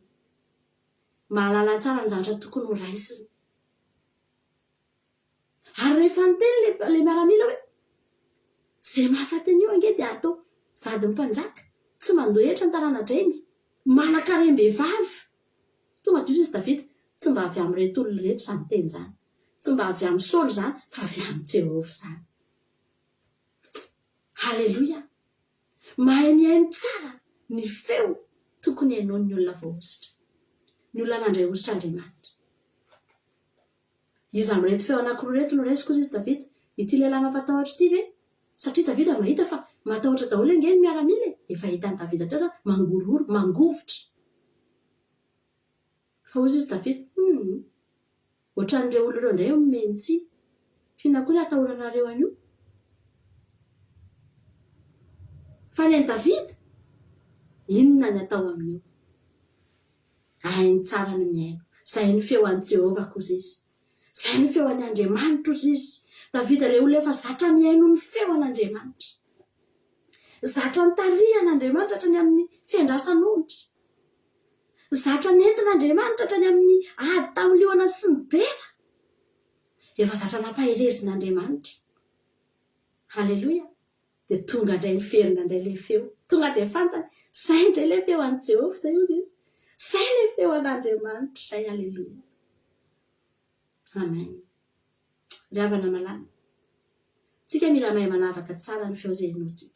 Mahalala tsara ny zavatra tokony ho raisina. Ary rehefa niteny ilay ilay miaramila hoe, Izay mahafaty an'io ange dia atao vadin'ny mpanjaka, tsy mandoa hetra ny tarana-drainy, manan-karem-behivavy. Tonga dia hoy izy Davida, Tsy mba avy amin'ireto olona ireto izany teny izany. Tsy mba avy amin'i Saoly izany, fa avy amin'i Jehovah izany. Haleloia! Mahay mihaino tsara ny feo tokony henoin'ny olona voahosotra. Ny olona nandray hosotr'Andriamanitra. Iza amin'ireto feo anankiroa ireto no raisiko, hoy izy Davida? Ity lehilahy mampatahotra ity ve? Satria Davida mahita fa matahotra daholo ange ny miaramila e! Efa hitan'i Davida teo izany, mangorohoro, mangovitra. Fa hozy izy Davida, Humm! Ohatran'ireo olona ireo indray omeny tsihy. F'inona koa ny atahoranareo an'io? Fa ny an'i Davida, inona ny atao amin'io? Hainy tsara ny mihaino. Izay ny feo an'i Jehovah kosa izy. Izay ny feo an'i Andriamanitra hozy izy. Davida ilay olona efa zatra mihaino ny feo an'Andriamanitra. Zatra nitarihan'Andriamanitra hatrany amin'ny fiandrasan'ondry. Zatra nentin'Andriamanitra hatrany amin'ny ady tamin'ny liona sy ny bera. Efa zatra nampaherezin'Andriamanitra. Haleloia! Dia tonga indray niverina indray ilay feo. Tonga dia fantany, izay indray ilay feo an'i Jehovah izay hozy izy. Izay ilay feo an'Andriamanitra izay. Haleloia! Amen. Ry havana malala, tsika mila mahay manavaka tsara ny feo izay henointsika.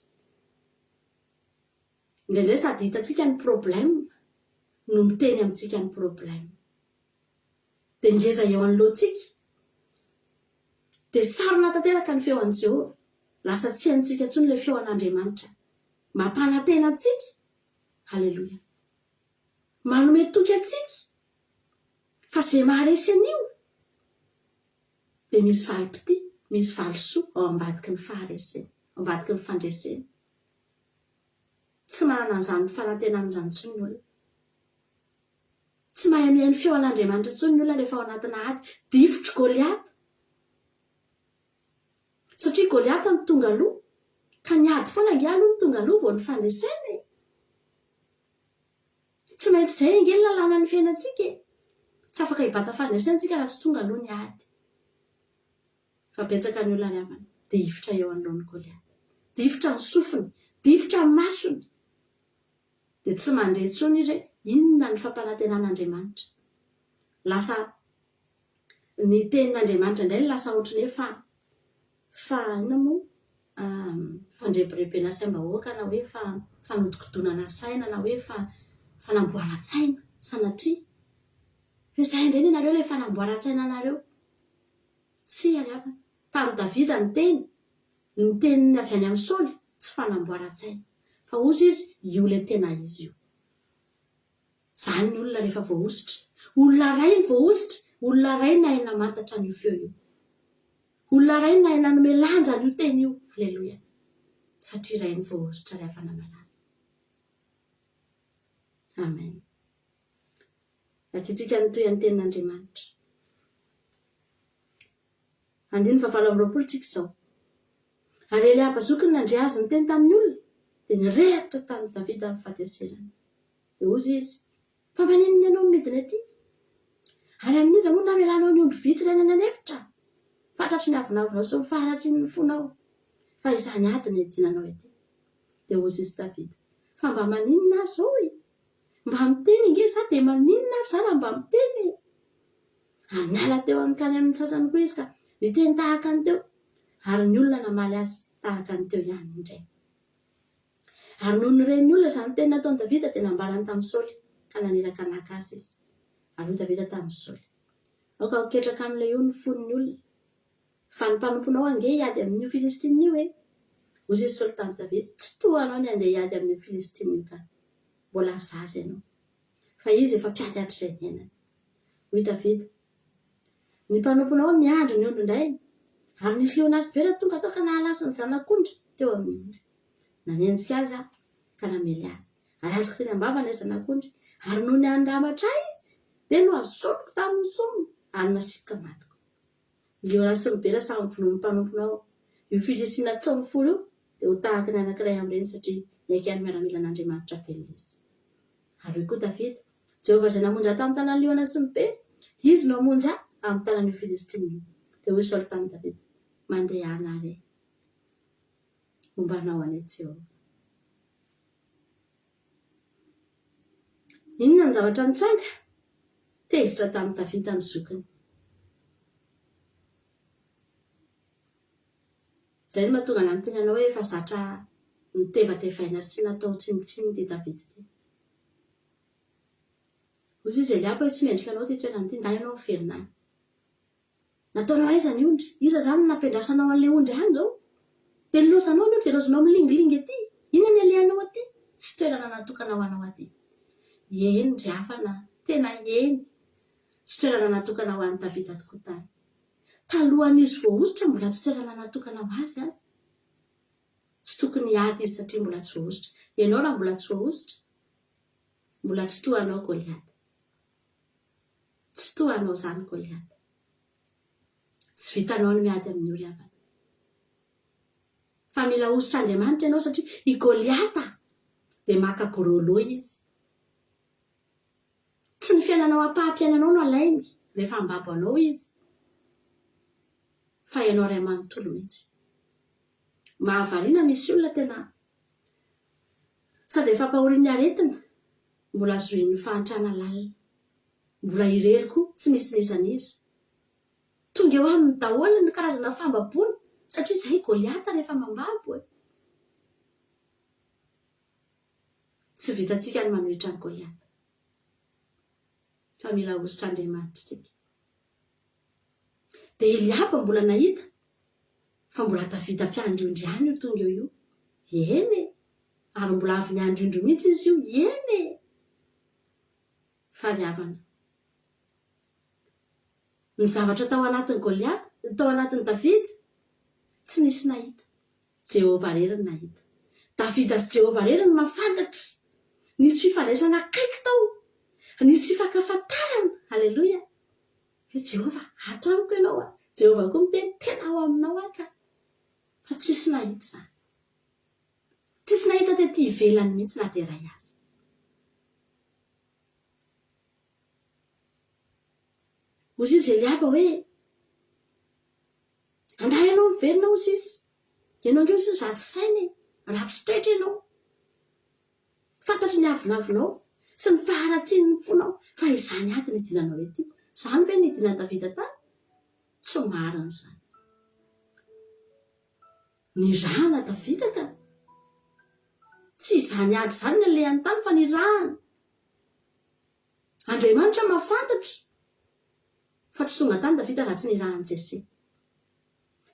Indraindray sady hitantsika ny problème no miteny amintsika ny problème. Dia ngeza eo anoloantsika. Dia sarona tanteraka ny feo an'i Jehovah. Lasa tsy haintsika intsony ilay feo an'Andriamanitra. Mampanantena antsika. Aleloia. Manome toky antsika fa izay maharesy an'io dia misy valim-pitia, misy valisoa ao ambadiky ny faharesena, ao ambadiky ny fandresena. Tsy manana an'izany fanantenana izany intsony ny olona. Tsy mahay mihaino feo an'Andriamanitra intsony ny olona rehefa ao anatina ady. Difotr'i Goliata. Satria Goliata no tonga aloha. Ka ny ady foana ange aloha no tonga aloha vao ny fandresena e. Tsy maintsy izay ange ny lalànan'ny fiainantsika e. Tsy afaka hibata fandresena isika raha tsy tonga aloha ny ady. Fa betsaka ny olona ry havana, difotra eo anoloan'i Goliata. Difotra ny sofiny, difotra ny masony. Dia tsy mandre intsony izy hoe inona ny fampanantenan'Andriamanitra. Lasa ny tenin'Andriamanitra indray no lasa ohatran'ny hoe fa fa inona moa fandrebirebena saim-bahoaka na hoe fa fanodikodonana saina na hoe fa fanamboaran-tsaina sanatria. Hoe izay indray ny anareo ilay fanamboaran-tsaina anareo. Tsia ry havana. Tamin'i Davida ny teny, ny teniny avy any amin'i Saoly, tsy fanamboaran-tsaina. Fa hozy izy, io ilay tena izy io. Izany ny olona rehefa voahosotra. Olona iray ny voahosotra, olona iray nahay namantatra an'io feo io. Olona iray nahay nanome lanja an'io teny io. Aleloia. Satria iray ny voahosotra ry havana malala. Amen. Vakintsika ny tohin'ny tenin'Andriamanitra. Andininy fahavalo amby 20 tsika izao. Ary Eliaba zokiny nandre azy niteny tamin'ny olona, dia nirehitra tamin'i Davida ny fahatezerany. Dia hozy izy, Fa maninona ianao no midina ety? Ary amin'iza moa no namelanao ny ondry vitsy ireny any an'efitra? Fantatro ny avonavonao sy ny faharatsian'ny fonao, fa izany ady no idinanao ety. Dia hozy izy Davida, Fa mba maninona aho izao e? Mba miteny ange za dia maninona ary za raha mba miteny e! Ary niala teo nankany amin'ny sasany koa izy ka niteny tahaka ny teo, ary ny olona namaly azy tahaka ny teo ihany indray. Ary nony ren'ny olona izany teny nataon'i Davida dia nambarany tamin'i Saoly, ka naniraka naka azy izy. Ary hoy Davida tamin'i Saoly, Aoka ho ketraka amin'ilay io ny fon'ny olona, fa ny mpanomponao ange hiady amin'io Filistina io e! Hoy izy Saoly tamin'i Davida, Tsy toa anao ny handeha hiady amin'io Filistina io ka! Mbola zaza ianao. Fa izy efa mpiady hatrizay niainany. Hoy Davida, Ny mpanomponao miandry ny ondrin-drainy, ary nisy liona sy bera tonga tao ka nahalasa ny zanak'ondry teo amin'ny ondry. Nanenjika azy aho, ka namely azy, ary azoko teny am-bavany ilay zanak'ondry, ary nony handramatra ahy izy, dia nohazoniko tamin'ny sofiny, ary nasiako ka matiko. Ny liona sy ny bera samy vonoin'ny mpanomponao. Io Filistina tsy miforo io dia ho tahaka ny anankiray amin'ireny satria niaiky ny miaramilan'Andriamanitra velona izy. Ary hoy koa Davida, Jehovah izay namonjy ahy tamin'ny tanan'ny liona sy ny bera, izy no hamonjy ahy amin'ny tanan'io Filistina io. Dia hoy Saoly tamin'i Davida, Mandehana àry, homba anao anie Jehovah. Inona ny zavatra nitranga? Tezitra tamin'i Davida ny zokiny. Izay no mahatonga anà miteny anao hoe efa zatra notevatevaina sy natao tsinontsinona ity Davida ity. Hoy izy, Eliaba hoe tsy mendrika anao ity toerana ity, ndà ianao miverina any. Nataonao aiza ny ondry? Iza izany no nampiandrasanao an'ilay ondry any izao? Dia lozanao aloha dia lozanao milingilingy aty. Inona ny alehanao aty? Tsy toerana natokana ho anao aty. Eny ry havana, tena eny. Tsy toerana natokana ho an'i Davida tokoa tany. Talohan'izy voahosotra mbola tsy toerana natokana ho azy ary. Tsy tokony hiady izy satria mbola tsy voahosotra. Ianao raha mbola tsy voahosotra, mbola tsy toa anao Goliata. Tsy toa anao izany Goliata. Tsy vitanao ny miady amin'io ry havana. Fa mila hosotr'Andriamanitra ianao satria i Goliata dia maka gros lot izy. Tsy ny fiainanao ampaham-piainanao no alainy rehefa hambabo anao izy fa ianao iray manontolo mihitsy. Mahavariana misy olona tena sady efa ampahorian'ny aretina mbola zohin'ny fahantrana lalina. Mbola irery koa tsy misy n'iza n'iza. Tonga eo aminy daholo ny karazana fambaboana satria izay Goliata rehefa mambabo e. Tsy vitantsika ny manohitra an'i Goliata. Fa mila hosotr'Andriamanitra isika. Dia Eliaba mbola nahita fa mbola Davida mpiandry ondry ihany io tonga eo io. Eny e! Ary mbola avy niandry ondry mihitsy izy io. Eny e! Fa ry havana, ny zavatra tao anatin'i Goliata, tao anatin'i Davida, tsy nisy nahita. Jehovah irery no nahita. Davida sy Jehovah irery no mahafantatra. Nisy fifandraisana akaiky tao. Nisy fifankafantarana. Aleloia. Hoe Jehovah, ato amiko ianao a. Jehovah koa miteny, tena ao aminao aho ka. Fa tsisy nahita izany. Tsisy nahita tety ivelany mihitsy na dia iray aza. Hoy izy Eliaba hoe, Angaha ianao miverina hoy sisa. Ianao ange hoy sisa ratsy saina e, ratsy toetra ianao. Fantatry ny avonavonao sy ny faharatsian'ny fonao fa izany ady no idinanao ety. Izany ve no nidinan'i Davida tany? Tsy marina izany. Nirahana Davida ka. Tsy izany ady izany no nalehany tany fa nirahana. Andriamanitra mahafantatra fa tsy tonga tany Davida raha tsy nirahan'i Jese.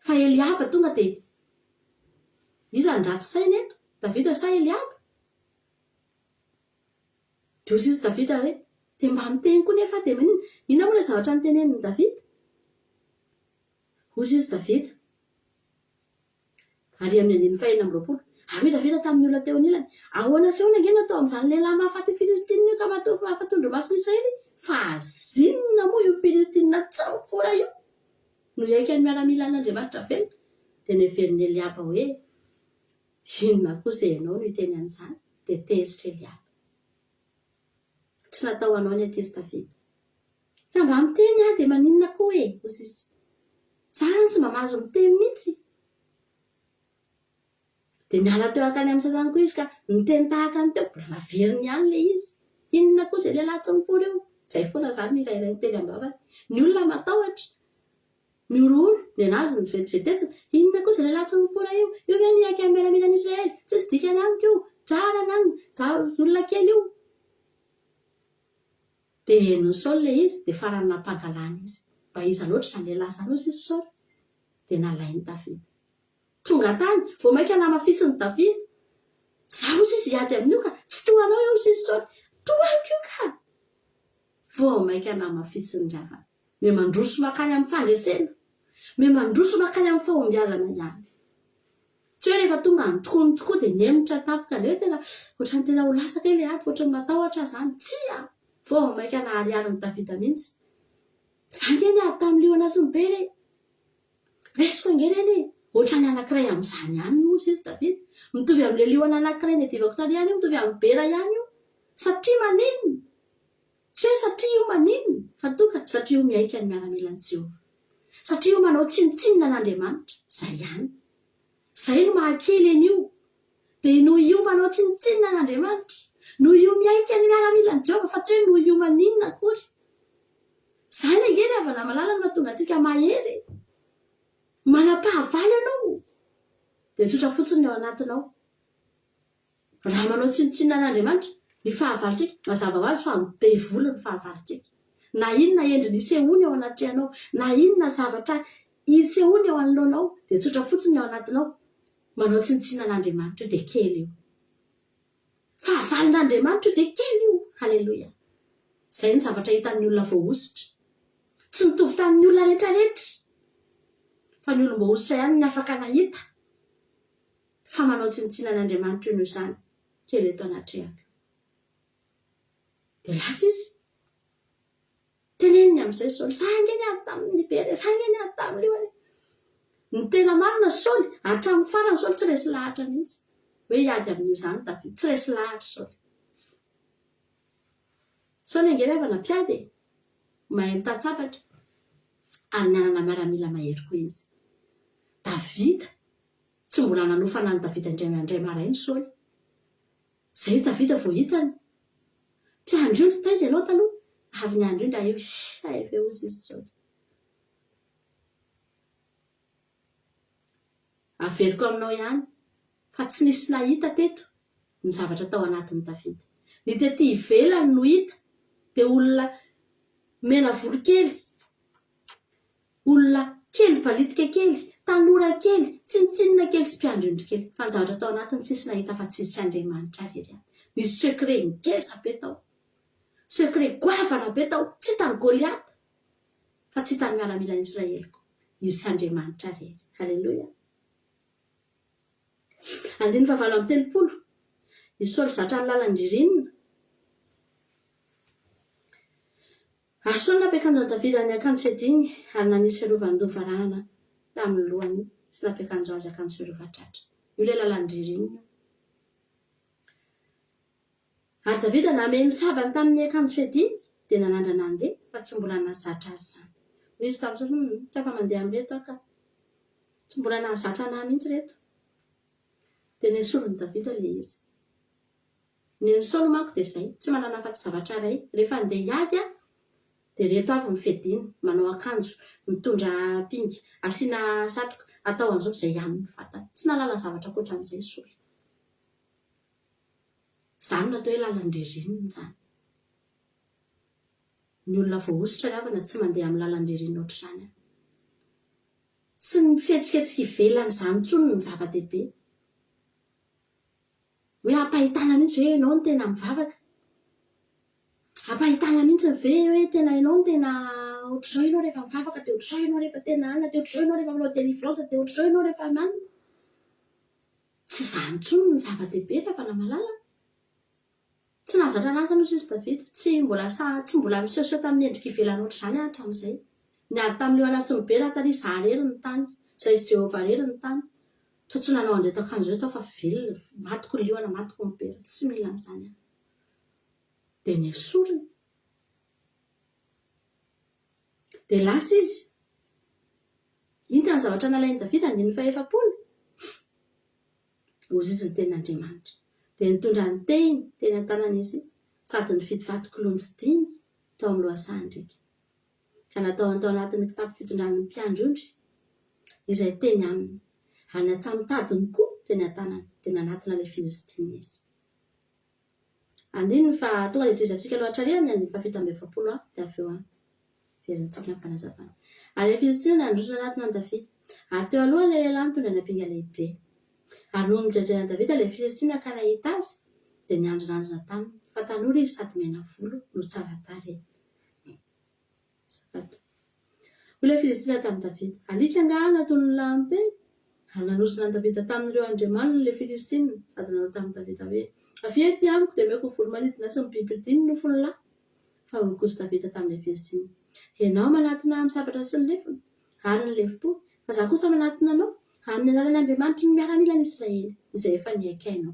Fa Eliaba tonga dia iza no ratsy saina eto? Davida sa Eliaba? Dia hoy izy Davida hoe, dia mba miteny koa nefa dia maninona? Inona moa ilay zavatra notenenin'i Davida? Hoy izy Davida, Ary amin'ny andininy fahenina amby 20, Ary hoy Davida tamin'ny olona teo anilany, Ahoana sy ahoana ange no atao amin'izany lehilahy mahafaty io Filistinina io ka matoky mahafa-tondromason'i Israely? Fa zinona moa io Filistinina tsy mifora io no hihaika ny miaramilan'Andriamanitra velona? Dia neverin'i Eliaba hoe, Inona kosa ianao no hiteny an'izany? Dia tezitra Eliaba. Tsy natao ho anao ny aty ry Davida. Ka mba miteny aho dia maninona koa e? hoy izy. Za zany tsy mba mahazo miteny mihitsy. Dia niala teo hankany amin'ny sasany koa izy ka niteny tahaka ny teo, mbola naveriny ihany ilay izy. Inona koa izay lehilahy tsy mifoha ireo? Izay foana izany ny iray iray niteny am-bavany. Ny olona matahotra, mihorohoro, nenazy ny vetivetesina. Inona koa izay lehilahy tsy mifoha io? Io ve ny hiaiky amin'ny miaramilan'Israely? Tsisy dikany amiko io. Tsara ny anona. Za olona kely io. Dia henon'i Saoly ilay izy, dia farany nampankahalana izy. Mba iza loatra izany lehilahy izany hozy izy Saoly? Dia nalain'i Davida. Tonga tany, vao mainka namafisin'i Davida. Izaho hozy izy hiady amin'io ka, tsy toa anao eo hozy izy Saoly. Toa amiko io ka! Vao mainka namafisin'ny ravana. Miha-mandroso mankany amin'ny fandresena. Miha-mandroso mankany amin'ny fahombiazana ihany. Tsy hoe rehefa tonga any tokoa ny tokoa dia mihemotra tampoka indray hoe tena ohatran'ny tena ho lasa kay ilay ady fa ohatran'ny matahotra aho izany. Tsia! Vao mainka nahariharin'i Davida mihitsy. Izaho ange niady tamin'ny liona sy ny bera e! Resiko ange ireny e! Ohatran'ny anankiray amin'izany ihany io hozy izy Davida. Mitovy amin'ilay liona anankiray niadivako tary ihany io, mitovy amin'ny bera ihany io. Satria maninona? Tsy hoe satria io maninona, fa tonga satria io mihaika ny miaramilan'i Jehovah. Satria io manao tsinontsinona an'Andriamanitra. Izay ihany. Izay no mahakely an'io. Dia noho io manao tsinontsinona an'Andriamanitra. Noho io mihaika ny miaramilan'i Jehovah, fa tsy hoe noho io maninona akory. Izany ange ry havana malala no mahatonga antsika mahery e. Manam-pahavalo ianao. Dia tsotra fotsiny ny ao anatinao. Raha manao tsinontsinona an'Andriamanitra, ny fahavalontsika, mazava ho azy fa ny devoly ny fahavalontsika. Na inona endriny isehoany eo anatrehanao, na inona zavatra isehoany eo anoloanao, dia tsotra fotsiny ny ao anatinao. Manao tsinontsinona an'Andriamanitra io dia kely io. Fahavalon'Andriamanitra io dia kely io. Haleloia. Izay ny zavatra hitan'ny olona voahosotra. Tsy nitovy tamin'ny olona rehetrarehetra. Fa ny olom-boahosotra ihany ny afaka nahita fa manao tsinontsinona an'Andriamanitra io noho izany kely eto anatrehako. Dia lasa izy. Teneniny amin'izay Saoly, Za ange niady tamin'ny bera e, za ange niady tamin'ny liona e. Ny tena marina Saoly, hatramin'ny farany Saoly tsy resy lahatra mihitsy hoe hiady amin'io izany Davida, tsy resy lahatra Saoly. Saoly ange ry havana mpiady e, mahay mitan-tsabatra ary nanana miaramila mahery koa izy. Davida, tsy mbola nanofana an'i Davida indray indray maraina Saoly. Izay Davida vao hitany. Mpiandry ondry taiza ianao taloha? Avy niandry ondry aho io. Hay ve hozy izy Saoly. Averiko aminao ihany fa tsy nisy nahita teto ny zavatra tao anatin'i Davida. Ny tety ivelany no hita dia olona mena volo kely, olona kely balitika kely, tanora kely, tsinontsinona kely sy mpiandry ondry kely. Fa ny zavatra tao anatiny tsisy nahita fa tsisy Andriamanitra irery ihany. Nisy secret ngeza be tao. Secret goavana be tao. Tsy hitan'i Goliata. Fa tsy hitan'ny miaramilan'i Israely koa. Izy sy Andriamanitra irery. Haleloia. Andininy fahavalo amby 30. I Saoly zatra ny lalan-dririnina. Ary Saoly nampiakanjo an'i Davida ny akanjo fiadiany ary nanisy fiarovan-doha varahana tamin'ny lohany sy nampiakanjo azy akanjo fiarovan-tratra. Io ilay lalan-dririnina io. Ary Davida namehy ny sabany tamin'ny akanjo fiadiany dia nanandrana handeha fa tsy mbola nahazatra azy izany. Hoy izy tamin'i Saoly, Hum, tsy afa-mandeha amin'ireto aho ka. Tsy mbola nahazatra an'ahy mihitsy ireto. Dia nesorin'i Davida ilay izy. Ny an'i Saoly manko dia izay, tsy manana afa-tsy zavatra iray, rehefa handeha hiady aho dia ireto avy ny fiadiana, manao akanjo, mitondra ampinga, asiana satroka, atao an'izao, izay ihany no fantany. Tsy nahalala zavatra ankoatran'izay i Saoly. Izany no atao hoe lalan-dririnina izany. Ny olona voahosotra ry havana tsy mandeha amin'ny lalan-dririnina ohatr'izany. Tsy ny fihetsiketsika ivelan'izany intsony no zava-dehibe. Hoe ampahitana mihitsy ve ianao no tena mivavaka? Ampahitana mihitsy ve hoe tena ianao no tena ohatr'izao ianao rehefa mivavaka dia ohatr'izao ianao rehefa tena anona dia ohatr'izao ianao rehefa manao délivrance dia ohatr'izao ianao rehefa manona? Tsy izany intsony no zava-dehibe ry havana malala a! Tsy nahazatra an'asa aloha sisa David, tsy mbola sahy, tsy mbola nisehoseho tamin'ny endrika ivelany ohatr'izany aho hatramin'izay. Niady tamin'ny liona sy ny bera aho tary, izaho irery no tany, izay izy Jehovah irery no tany. Toa tsy nanao an'ireto akanjo ireto aho fa velona, matiko ny liona, matiko ny bera, tsy mila an'izany aho. Dia nesoriny. Dia lasa izy. Inona ny zavatra nalain'i Davida, andininy fahefapolo? Hozy izy ny tenin'Andriamanitra. Dia nitondra ny tehiny teny an-tanany izy sady nifidy vato kilonjy dimy tao amin'ny lohasahan-driaka, ka nataony tao anatin'ny kitapo fitondran'ny mpiandry ondry izay teny aminy, ary ny antsamotadiny koa teny an-tanany, dia nanatona ilay Filistina izy. Andininy faha, tonga dia tohizantsika aloha hatrary amin'ny andininy faha 47 an, dia avy eo an, verintsika ny fanazavana. Ary ilay Filistina nandroso nanatona an'i Davida, ary teo alohany ilay lehilahy nitondra ny ampinga lehibe. Ary nony nijerijery an'i Davida ilay Filistina ka nahita azy, dia nianjonanjona taminy, fa tanora izy sady mena volo no tsara tarehy. Azafady. Hoy ilay Filistina tamin'i Davida, Alika angaha aho nataon'ny lahy miteny? Ary nanozona an'i Davida tamin'ireo andriamaniny ilay Filistina, sady nanao tamin'i Davida hoe, Avia etỳ amiko, dia omeko ny voro-manidina sy ny bibidia ny nofon'ny lahy. Fa hoy kosa Davida tamin'ilay Filistina, Ianao manatona ahy amin'ny sabatra sy ny lefona, ary ny lefom-po, fa izaho kosa manatona anao amin'ny anaran'ny Andriamanitry ny miaramilan'i Israely, izay efa nihaikainao.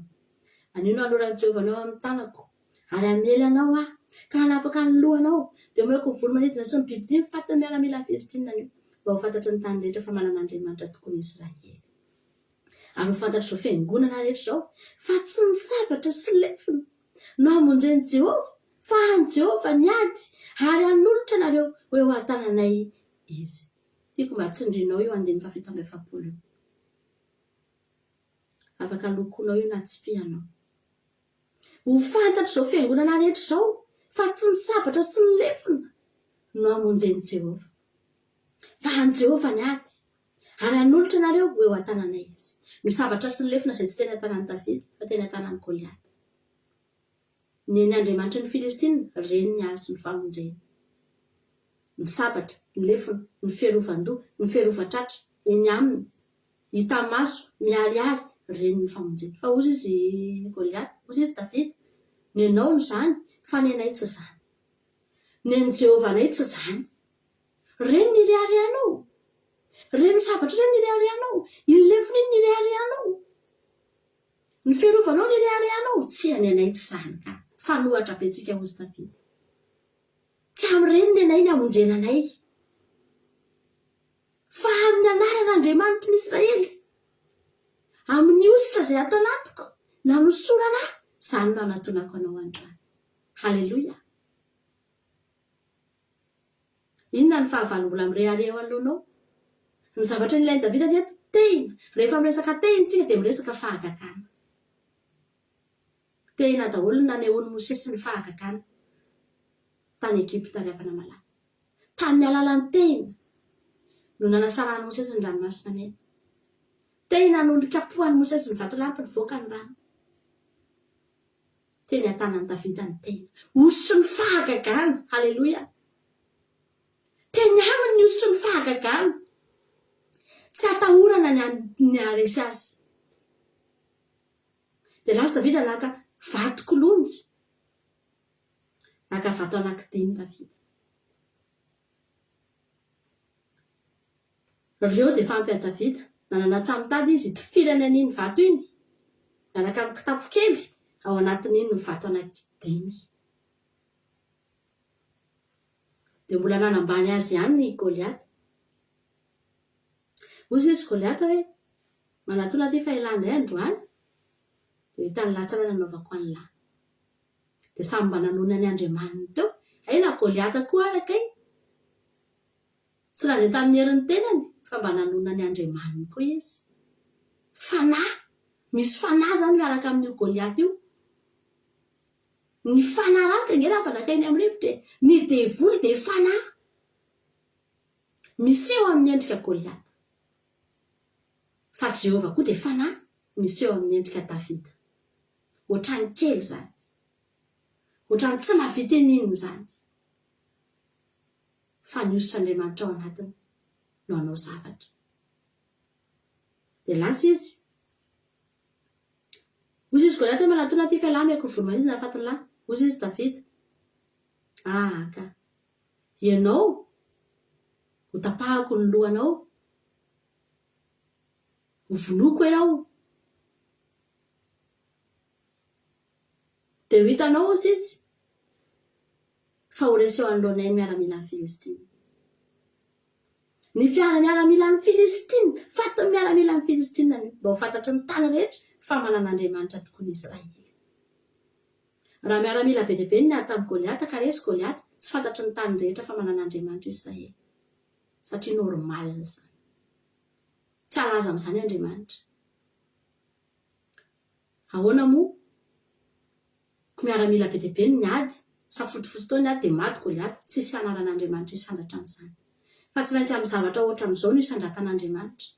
Anio no haloran'i Jehovah anao amin'ny tanako. Ary hamely anao aho, ka hanapaka ny lohanao, dia omeko ny voro-manidina sy ny bibidia ny fatin'ny miaramila filistinina anio, mba ho fantatry ny tany rehetra fa manana Andriamanitra tokoa ny Israely. Ary ho fantatr'izao fiangonana rehetra izao, fa tsy ny sabatra sy lefona no hamonjen'i Jehovah, fa an'i Jehovah ny ady, ary hanolotra anareo ho eo an-tananay Izy. Tiako mba tsindrinao io andininy faha 47 io. Afaka lokoinao io na tsipihanao. Ho fantatr'izao fiangonana rehetra izao fa tsy ny sabatra sy ny lefona no hamonjen'i Jehovah, fa an'i Jehovah ny ady, ary hanolotra anareo ho eo an-tananay izy. Ny sabatra sy ny lefona izay tsy teny an-tanan'i Davida, fa teny an-tanan'i Goliata. Ny ny andriamanitry ny Filistina, reny ny azy ny famonjeny. Ny sabatra, ny lefona, ny fiarovan-doha, ny fiarovan-tratra, eny aminy, hita maso, miharihary, reny ny famonjeny. Fa hozy izy Goliata, hozy izy Davida, Ny anao no izany, fa ny anay tsy izany. Ny an'i Jehovah-nay tsy izany. Reny ny ireharehanao. Reny sabatra ireny ny ireharehanao. Iny lefona iny ny ireharehanao. Ny fiarovanao ny ireharehanao. Tsia, ny anay tsy izany ka. Fanohatra be tsika hozy Davida. Tsy amin'ireny ny anay ny hamonjena anay. Fa amin'ny anaran'Andriamanitry ny Israely, amin'ny hosotra izay ato anatiko, nanosorana ahy, izany no anatonako anao androany. Haleloia! Inona ny fahavalo mbola mirehareha eo anoloanao? Ny zavatra nilain'i Davida teto, tehina. Rehefa miresaka tehina isika dia miresaka fahagagana. Tehina daholo ny nanehoan'i Mosesy ny fahagagana tany Egypta ry havana malala. Tamin'ny alalan'ny tehina no nanasarahan'i Mosesy ny Ranomasina Mena. Tehina no nikapohan'i Mosesy ny vatolampy nivoaka ny rano. Teny an-tanan'i Davida ny tehina. Hosotry ny fahagagana. Haleloia! Teny aminy ny hosotry ny fahagagana. Tsy atahorana ny ny haharesy azy. Dia lasa Davida naka vato kilonjy. Naka vato anankidimy Davida. Ireo dia efa ampy an'i Davida. Nanana tsamitady izy hitifirany an'iny vato iny, miaraka amin'ny kitapo kely ao anatin'iny ny vato anankidimy. Dia mbola nanambany azy ihany i Goliata. Hoy izy Goliata hoe, Manatona aty fa elah indray androany, dia ho hitan'ny lahy tsara ny hanaovako an'lah. Dia samy mba nanonona ny andriamaniny teo. Hay na Goliata koa ara kay! Tsy nandeha tamin'ny herin'ny tenany fa mba nanonona ny Andriamaniny koa izy. Fanahy! Misy fanahy izany miaraka amin'io Goliata io. Ny fanahy ratsy ange raha mpanakainy amin'ny rivotra e! Ny devoly dia fanahy. Miseho amin'ny endrika Goliata. Fa Jehovah koa dia fanahy miseho amin'ny endrika Davida. Ohatran'ny kely izany. Ohatran'ny tsy mahavita inininona izany. Fa ny hosotr'Andriamanitra ao anatiny no hanao zavatra. Dia lasa izy. Hoy izy Goliata hoe manatona aty fa ialahy ameko voro-manidina hahafatin'lah. Hoy izy Davida, Ah ka. Ianao, ho tapahako ny lohanao. Ho vonoiko ianao. Dia ho hitanao, hoy izy, fa ho resy eo anoloanay ny miaramilan'ny Filistina. Ny fiara miaramilan'ny Filistina, fatin'ny miaramilan'ny Filistina anio, mba ho fantatry ny tany rehetra fa manana Andriamanitra tokoa ny Israely. Raha miaramila be dia be ny niady tamin'i Goliata ka resy Goliata, tsy fantatry ny tany rehetra fa manana Andriamanitra Israely. Satria normal izany. Tsy halaza amin'izany Andriamanitra. Ahoana moa? Ko miaramila be dia be no niady, misafotofoto tao ny ady dia maty Goliata, tsisy anaran'Andriamanitra hisandratra amin'izany. Fa tsy maintsy amin'ny zavatra ohatran'izao no hisandratan'Andriamanitra.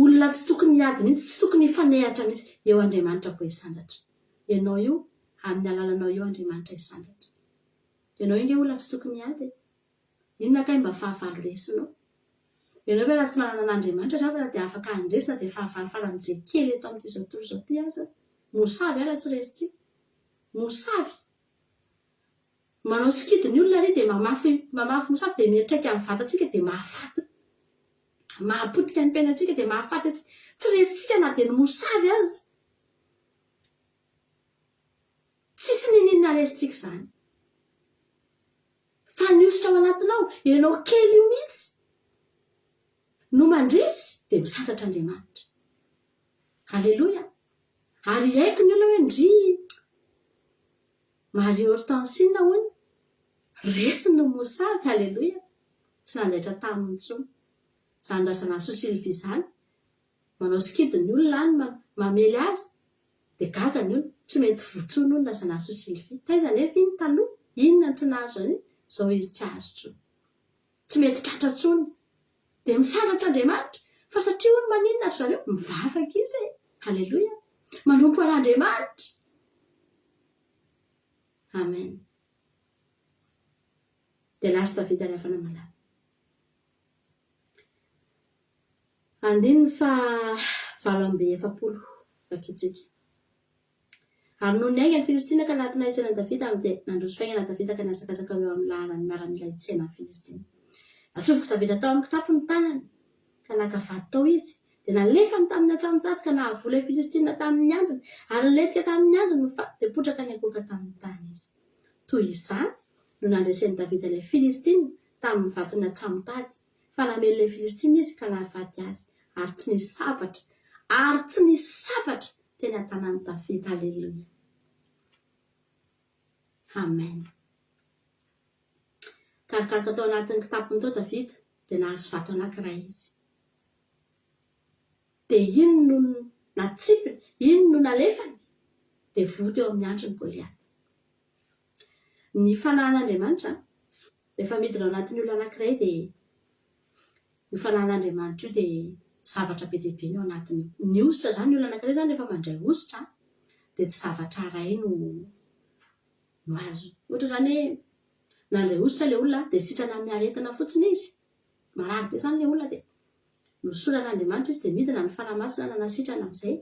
Olona tsy tokony hiady mihitsy, tsy tokony hifanehatra mihitsy, eo Andriamanitra vao hisandratra. Ianao io, amin'ny alalanao io Andriamanitra hisandratra. Ianao io nge olona tsy tokony hiady e. Inona kay mba fahavalo resinao? Ianao ve raha tsy manana an'Andriamanitra angamba dia afaka handresy na dia fahavalo faran'izay kely eto amin'ity izao tontolo izao ity aza? Mosavy ara tsy resintsika. Mosavy. Manao sikidy ny olona ary dia mamafy mamafy mosavy dia miantraika amin'ny vatantsika dia mahafaty. Mahapotika ny fiainantsika dia mahafaty antsika. Tsy resintsika na dia ny mosavy aza. Tsisy niniana resintsika izany. Fa ny hosotra ao anatinao, ianao kely io mihitsy no mandresy dia misandratra Andriamanitra. Aleloia! Ary hiaiky ny olona hoe ndry Marie Hortensine hono, resiny ny mosavy, aleloia! Tsy nandaitra taminy intsony. Izany Razanasoa Sylvie izany, manao sikidy ny olona any mamely azy, Dia gaga ny olona, tsy mety voa intsony hono Razanasoa Sylvie. Taiza anefa iny taloha? Inona no tsy nahazo an'iny? Izao izy tsy azo intsony. Tsy mety tratra intsony. Dia misandratra Andriamanitra. Fa satria hono maninona ry zareo? Mivavaka izy e! Aleloia! Manompo an'Andriamanitra! Amen. Dia lasa Davida ry havana malala. Andininy faha 48 vakintsika. Ary nony niainga ny Filistina ka nanatona hitsena an'i Davida aminy dia nandroso faingana Davida ka nihazakazaka ho eo amin'ny laharan'ny miaramila hitsena ny Filistina. Natsofok'i Davida tao amin'ny kitapo ny tanany, ka naka vato tao izy, dia nalefany tamin'ny antsamotady ka nahavoa ilay Filistina tamin'ny handriny, ary nilentika tamin'ny handriny ny faty, dia potraka niankohoka tamin'ny tany izy. Toy izany no nandresen'i Davida ilay Filistina tamin'ny vaton'ny antsamotady, fa namely ilay Filistina izy ka nahafaty azy, ary tsy nisy sabatra, ary tsy nisy sabatra teny an-tanan'i Davida. Aleloia. Amen. Karokaroka tao anatin'ny kitapony tao Davida, dia nahazo vato anankiray izy. Dia iny no natsipiny, iny no nalefany, dia voa teo amin'ny handriny Goliata. Ny fanahin'Andriamanitra, rehefa midina ao anatin'ny olona anankiray dia io fanahin'Andriamanitra io dia zavatra be dia be no ao anatin'io. Ny hosotra izany, ny olona anankiray izany rehefa mandray hosotra dia tsy zavatra iray no no azony. Ohatra izany hoe nandray hosotra ilay olona dia sitrana amin'ny aretina fotsiny izy, marary be izany ilay olona dia nosoran'Andriamanitra izy dia midina ny Fanahy Masina nanasitrana amin'izay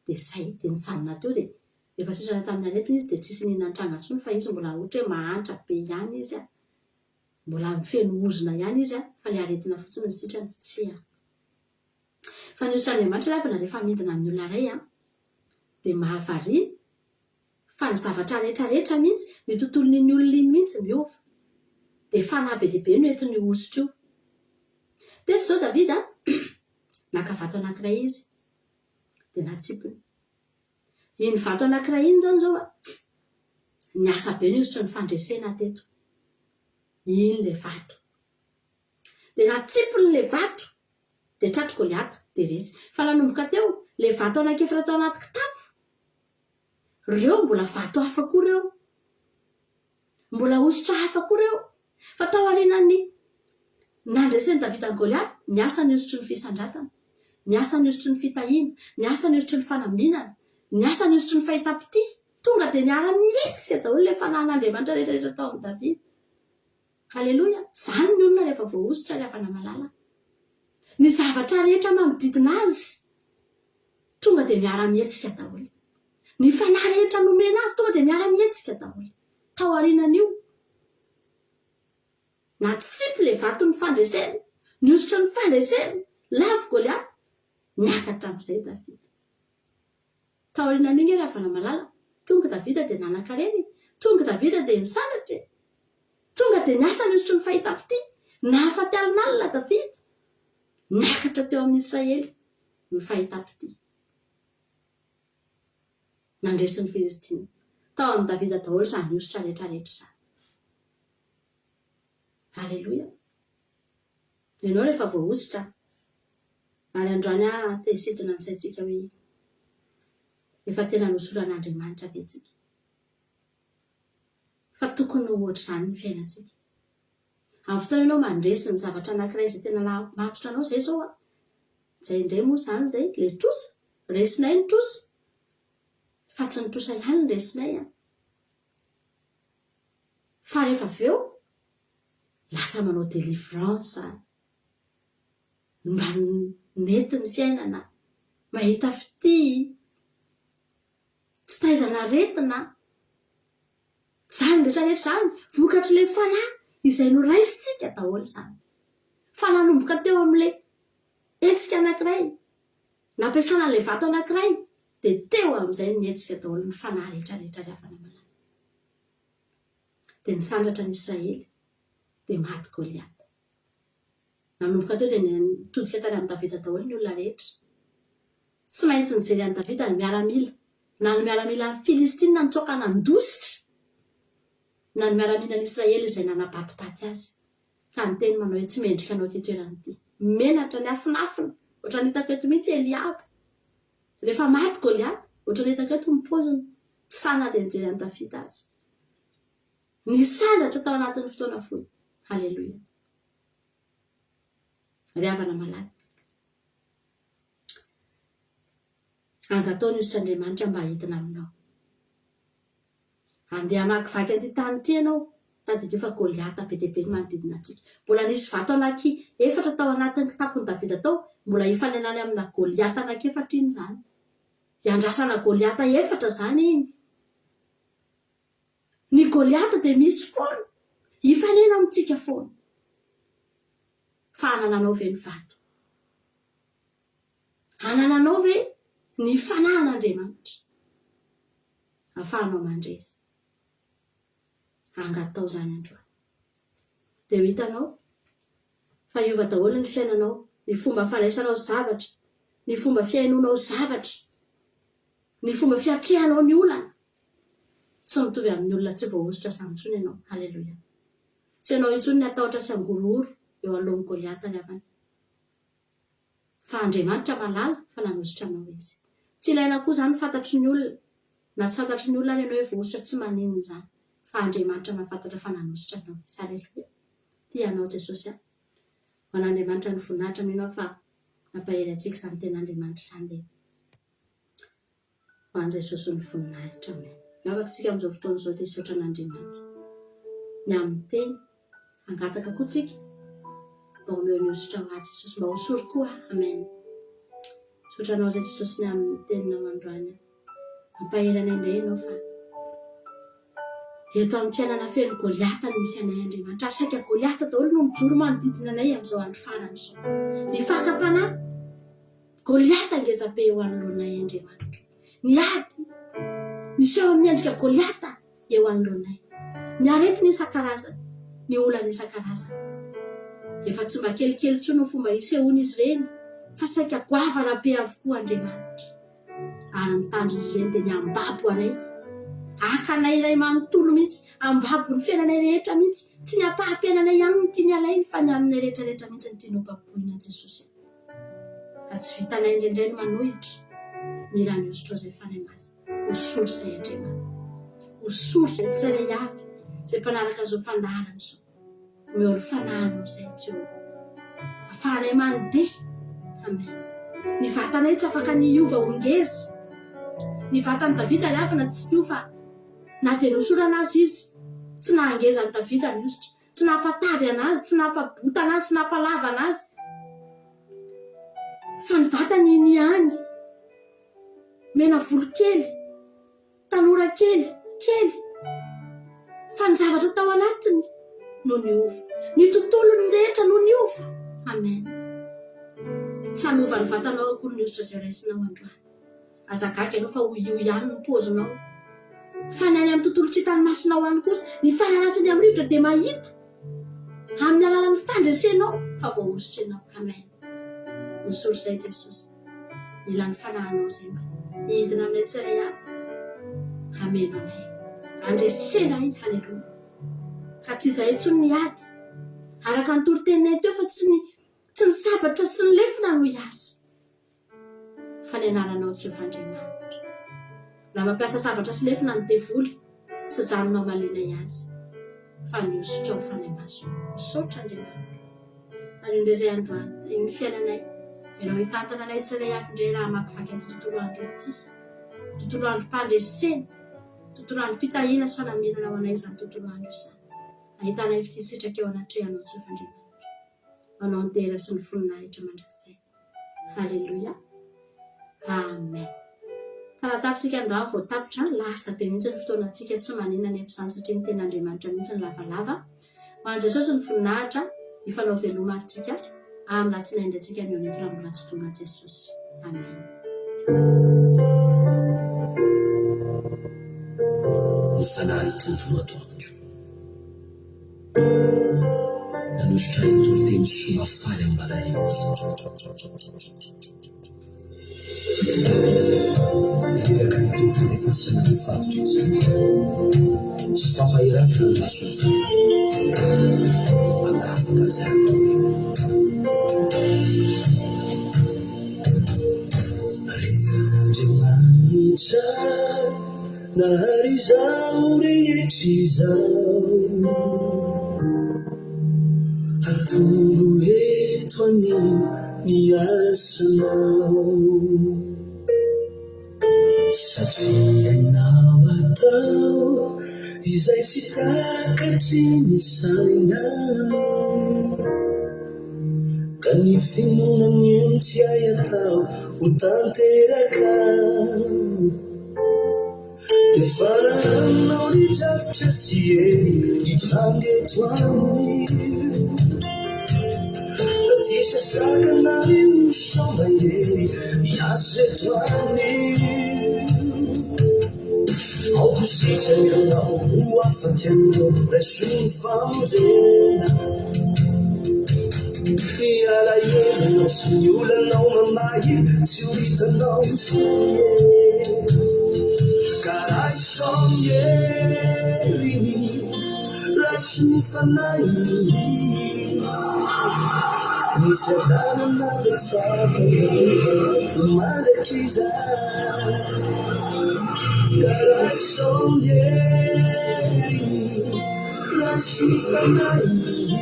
Dia izay, dia nijanona teo dia rehefa sitrana tamin'ny aretina izy dia tsisy n'inona nitranga intsony fa izy mbola ohatra hoe mahantra be ihany izy an, mbola feno ozona ihany izy an, fa ilay aretina fotsiny no sitrana. Tsia. Fa ny hosotr'Andriamanitra ry havana rehefa midina amin'ny olona iray an, dia mahavariana fa ny zavatra rehetra rehetra mihitsy, ny tontolon'iny olona iny mihitsy miova. Dia fanahy be dia be no entin'io hosotra io. Teto izao Davida an, naka vato anankiray izy. dia natsipiny. Iny vato anankiray iny izany izao an, niasa be ny hosotry ny fandresena teto. Iny ilay vato. Dia natsipiny ilay vato, dia tratry Goliata, dia resy. Fa nanomboka teo, ilay vato anankiefatra tao anaty kitapo, ireo mbola vato hafa koa ireo. Mbola hosotra hafa koa ireo. Fa tao aorianan'ny nandresen'i Davida an'i Goliata, niasa ny hosotry ny fisandratana, niasa ny hosotry ny fitahiana, niasa ny hosotry ny fanambinana, niasa ny hosotry ny fahitam-pitia. Tonga dia niara-nihetsika daholo ilay fanahin'Andriamanitra rehetra rehetra tao amin'i Davida. Haleloia! Izany ny olona rehefa voahosotra ry havana malala. Ny zavatra rehetra manodidina azy tonga dia miara-mihetsika daholo. Ny fanahy rehetra nomena azy tonga dia miara-mihetsika daholo. Tao aorianan'io, natsipy ilay vaton'ny fandresena, nihosotra ny fandresena, lavo Goliata, niakatra amin'izay Davida. Taorianan'io nge ry havana malala, tonga Davida dia nanan-karena e, tonga Davida dia nisandratra e, tonga dia niasa nihosotry ny fahitam-pitia, nahafaty alinalina Davida, niakatra teo amin'ny Israely ny fahitam-pitia. Nandresy ny Filistina. Tao amin'i Davida daholo izany hosotra rehetra rehetra izany. Aleloia. Ianao rehefa voahosotra, ary androany aho te hisintona ny saintsika hoe efa tena nosoran'Andriamanitra ve tsika? Fa tokony ho ohatr'izany ny fiainantsika. Amin'ny fotoana ianao mandresy ny zavatra anankiray izay tena matotra anao, izay izao an, izay indray moa izany izay, ilay trosa, resinay ny trosa, fa tsy ny trosa ihany no resinay an. Fa rehefa avy eo, lasa manao délivrance, mba mety ny fiainana, mahita fitia, tsy taizana aretina, izany rehetra rehetra izany vokatr'ilay fanahy izay noraisintsika daholo izany. Fa nanomboka teo amin'ilay hetsika anankiray, nampiasana an'ilay vato anankiray, dia teo amin'izay nihetsika daholo ny fanahy rehetra rehetra ry havana malala. Dia nisandratra ny Israely, dia maty Goliata. Nanomboka teo dia nitodika tany amin'i Davida daholo ny olona rehetra. Tsy maintsy nijery an'i Davida ny miaramila, na ny miaramila filistinina nitsoaka nandositra, na ny miaramilan'i Israely izay nanabatibaty azy, ka niteny manao hoe, Tsy mendrika anao ity toerana ity. Menatra, niafinafina, ohatran'ny hitako eto mihitsy Eliaba. Rehefa maty Goliata, ohatran'ny hitako eto ny paoziny, tsy sahy na dia nijery an'i Davida aza. Nisandratra tao anatin'ny fotoana fohy. Haleloia. Ry havana malala. Angataho ny hosotr'Andriamanitra mba hidina aminao. Andeha hamakivaky an'ity tany ity ianao. Tadidio fa Goliata be dia be ny manodidina antsika. Mbola nisy vato anaky efatra tao anatin'ny kitapon'i Davida tao, mbola hifanenany amina Goliata anaky efatra iny izany. Hiandrasana Goliata efatra izany iny. Ny Goliata dia misy foana, hifanena amintsika foana. Fa anananao ve ny vato? Anananao ve ny fanahin'Andriamanitra ahafahanao mandresy? Angatao izany androany. Dia ho hitanao fa hiova daholo ny fiainanao, ny fomba fandraisanao zavatra, ny fomba fihainoanao zavatra, ny fomba fiatrehanao ny olana. Tsy mitovy amin'ny olona tsy voahosotra izany intsony ianao. Haleloia. Tsy ianao intsony ny hatahotra sy hangorohoro eo alohan'i Goliata ry havana. Fa Andriamanitra mahalala fa nanosotra anao Izy. Tsy ilaina koa izany fantatry ny olona, na tsy fantatry ny olona ary ianao hoe voahosotra tsy maninona izany, fa Andriamanitra mahafantatra fa nanosotra anao Izy. Haleloia. Tia anao Jesosy a. Ho an'Andriamanitra ny voninahitra, mino aho fa mampahery antsika izany tenin'Andriamanitra izany dia. Ho an'i Jesosy ny voninahitra. Amen. Mivavaka isika amin'izao fotoana izao dia hisaotra an'Andriamanitra ny amin'ny teny. Hangataka koa tsika mba omeo ny hosotra ho ahy Jesosy, mba hosory koa aho. Amen. Misaotra anao izay Jesosy ny amin'ny teninao androany. Mampahery anay indray ianao fa eto amin'ny fiainana feno Goliata no misy anay Andriamanitra. Ary saika Goliata daholo no mijoro manodidina anay amin'izao andro farany izao. Ny fakam-panahy Goliata ngeza be eo anoloanay Andriamanitro. Ny ady miseho amin'ny endrika Goliata eo anoloanay. Ny aretina isan-karazany, ny olana isan-karazany. Efa tsy mba kelikely intsony ny fomba isehoan'izy ireny fa saika goavana be avokoa Andriamanitra. Ary ny tanjon'izy ireny dia ny hambabo anay, haka anay iray manontolo mihitsy, hambabo ny fiainanay rehetra mihitsy. Tsy ny ampaham-piainanay ihany no tiany halainy fa ny aminay rehetra rehetra mihitsy no tiany hobaboina Jesosy. Fa tsy vitanay indraindray ny manohitra, mila ny hosotrao izay Fanahy Masina, hosory izay Andriamanitra, hosory izay tsirairay avy, izay mpanaraka an'izao fandaharana izao, omeo ny Fanahinao izay Jehovah, afahanay mandeha, Amen. Ny vatanay tsy afaka ny hiova ho ngeza, ny vatan'i Davida ry havana tsy niova na dia nosorana aza izy, tsy nahangeza an'i Davida ny hosotra. Tsy nampatavy anazy, tsy nampabota anazy, tsy nampalava anazy. Fa ny vatany iny ihany. Mena volo kely, tanora kely, kely. Fa ny zavatra tao anatiny no niova. Ny tontolony rehetra no niova. Amen. Tsy hanova ny vatanao akory ny hosotra izay raisinao androany. Aza gaga ianao fa ho io ihany ny paozinao. Fa ny any amin'ny tontolo tsy hitan'ny masonao any kosa, ny fanaratsiny amin'ny rivotra dia mahita amin'ny alalan'ny fandresenao fa voahosotra ianao. Amen. Misaotra izay Jesosy. Mila ny fanahinao izay mba hidina aminay tsirairay avy. Hameno anay. Handresena ahy. Haleloia. Ka tsy izahay intsony ny hiady. Araka ny toriteninay teo fa tsy ny tsy ny sabatra sy ny lefona no hiasa. Fa ny anaranao Jehovah Andriamanitra. Raha mampiasa sabatra sy lefona ny devoly, tsy izany no hamalianay azy, fa ny hosotrao Fanahy Masina. Misaotra Andriamanitra. Anio indray izay androany, anio ny fiainanay. Ianao hitantana anay tsirairay avy indray raha hamakivaky an'ity tontolo andro ity. Tontolo androm-pandresena, tontolo androm-pitahiana sy fanambinana ho anay izany tontolo andro izany. Ahitanay fitia sitraka eo anatrehanao Jehovah Andriamanitra. Manao ny dera sy ny voninahitra mandrakizay. Haleloia. Amen. Taratasitsika androany vao tapitra, lasa be mihitsy ny fotoanantsika, tsy maninona anefa izany satria ny tenin'Andriamanitra mihitsy no lavalava. Ho an'i Jesosy ny voninahitra, hifanao veloma ary tsika amin'ny alatsinainy indray tsika mihaona eto raha mbola tsy tonga Jesosy. Amen. Ny fanahin'ny Tompo no ato amiko. Nanosotra ahy nitory teny soa mahafaly amin'ny malahelo izy. Naniraka hitory fandefasana ny fatotra izy, sy fampahiratana ny mason'ny jamba, hanafaka izay nampahoriana. Ry Andriamanitra, Nahary izao rehetra izao. Atoro eto anio ny asanao. Izay tsy takatry ny saina. Ka ny finoana anie tsy hay atao ho tanteraka. Dia fanananao ny drafitra sy hery hitranga eto aminy. Ka tsy sasakana ny hosotra mahery miasa eto aminy. Aoka ho sitrana ianao, ho afaka ianao, raiso ny famonjena. Ny alahelonao sy ny olanao mamahy tsy ho hitanao intsony e. Ka raiso ny heriny, raiso ny fanahiny. Ny fiadanana izay tsapanao ho mandrakizay. Ka raiso ny heriny. Raisy ny fanahiny.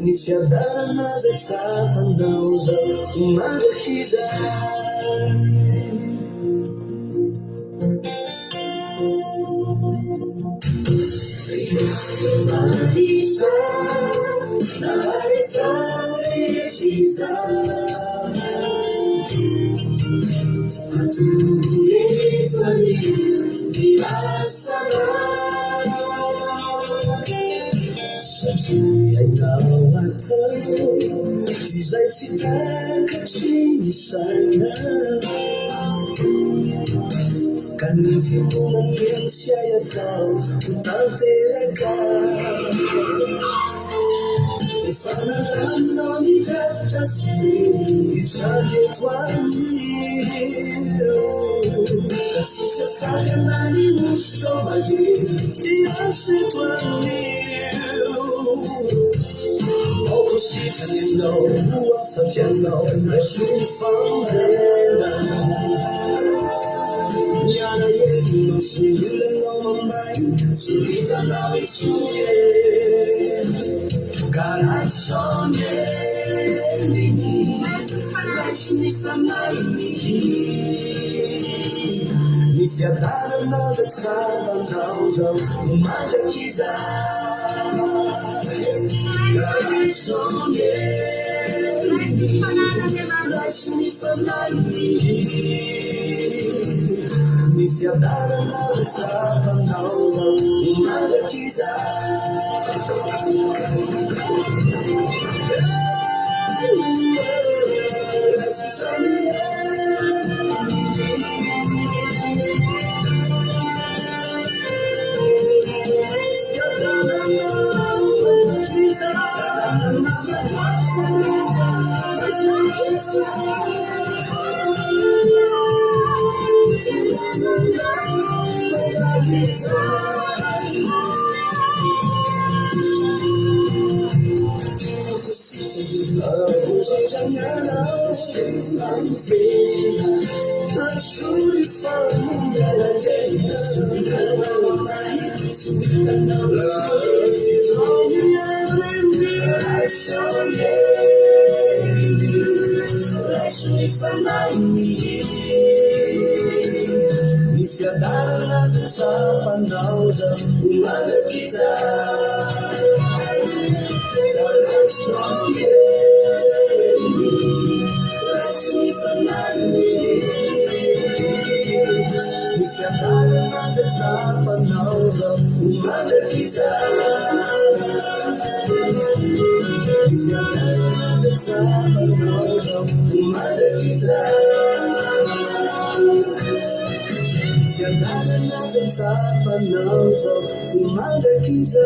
Ny fiadanana izay tsapanao izao ho mandrakizay. Satria hainao atao izay tsy takatry ny saina. Ka ny finoana anie tsy hay atao ho tanteraka. Efa nalaminao ny drafitra sy hery hitranga eto anio. Ka tsy sasakana ny hosotrao mahery hiasa eto anio. Aoka ho sitrana ianao, ho afaka ianao, raiso ny famonjena. Ny alahelonao sy ny olanao mamay tsy ho hitanao intsony e. Ka raiso ny heriny, raiso ny fanahiny. Ny fiadanana izay tsapanao izao ho mandrakizay. Ka raiso ny heriny, raiso ny fanahiny. Ny fiadanana izay tsapanao izao ho mandrakizay. Ny fiadanana izay tsapanao izao ho mandrakizay. Fiadanana izay tsapanao izao ho mandrakizay.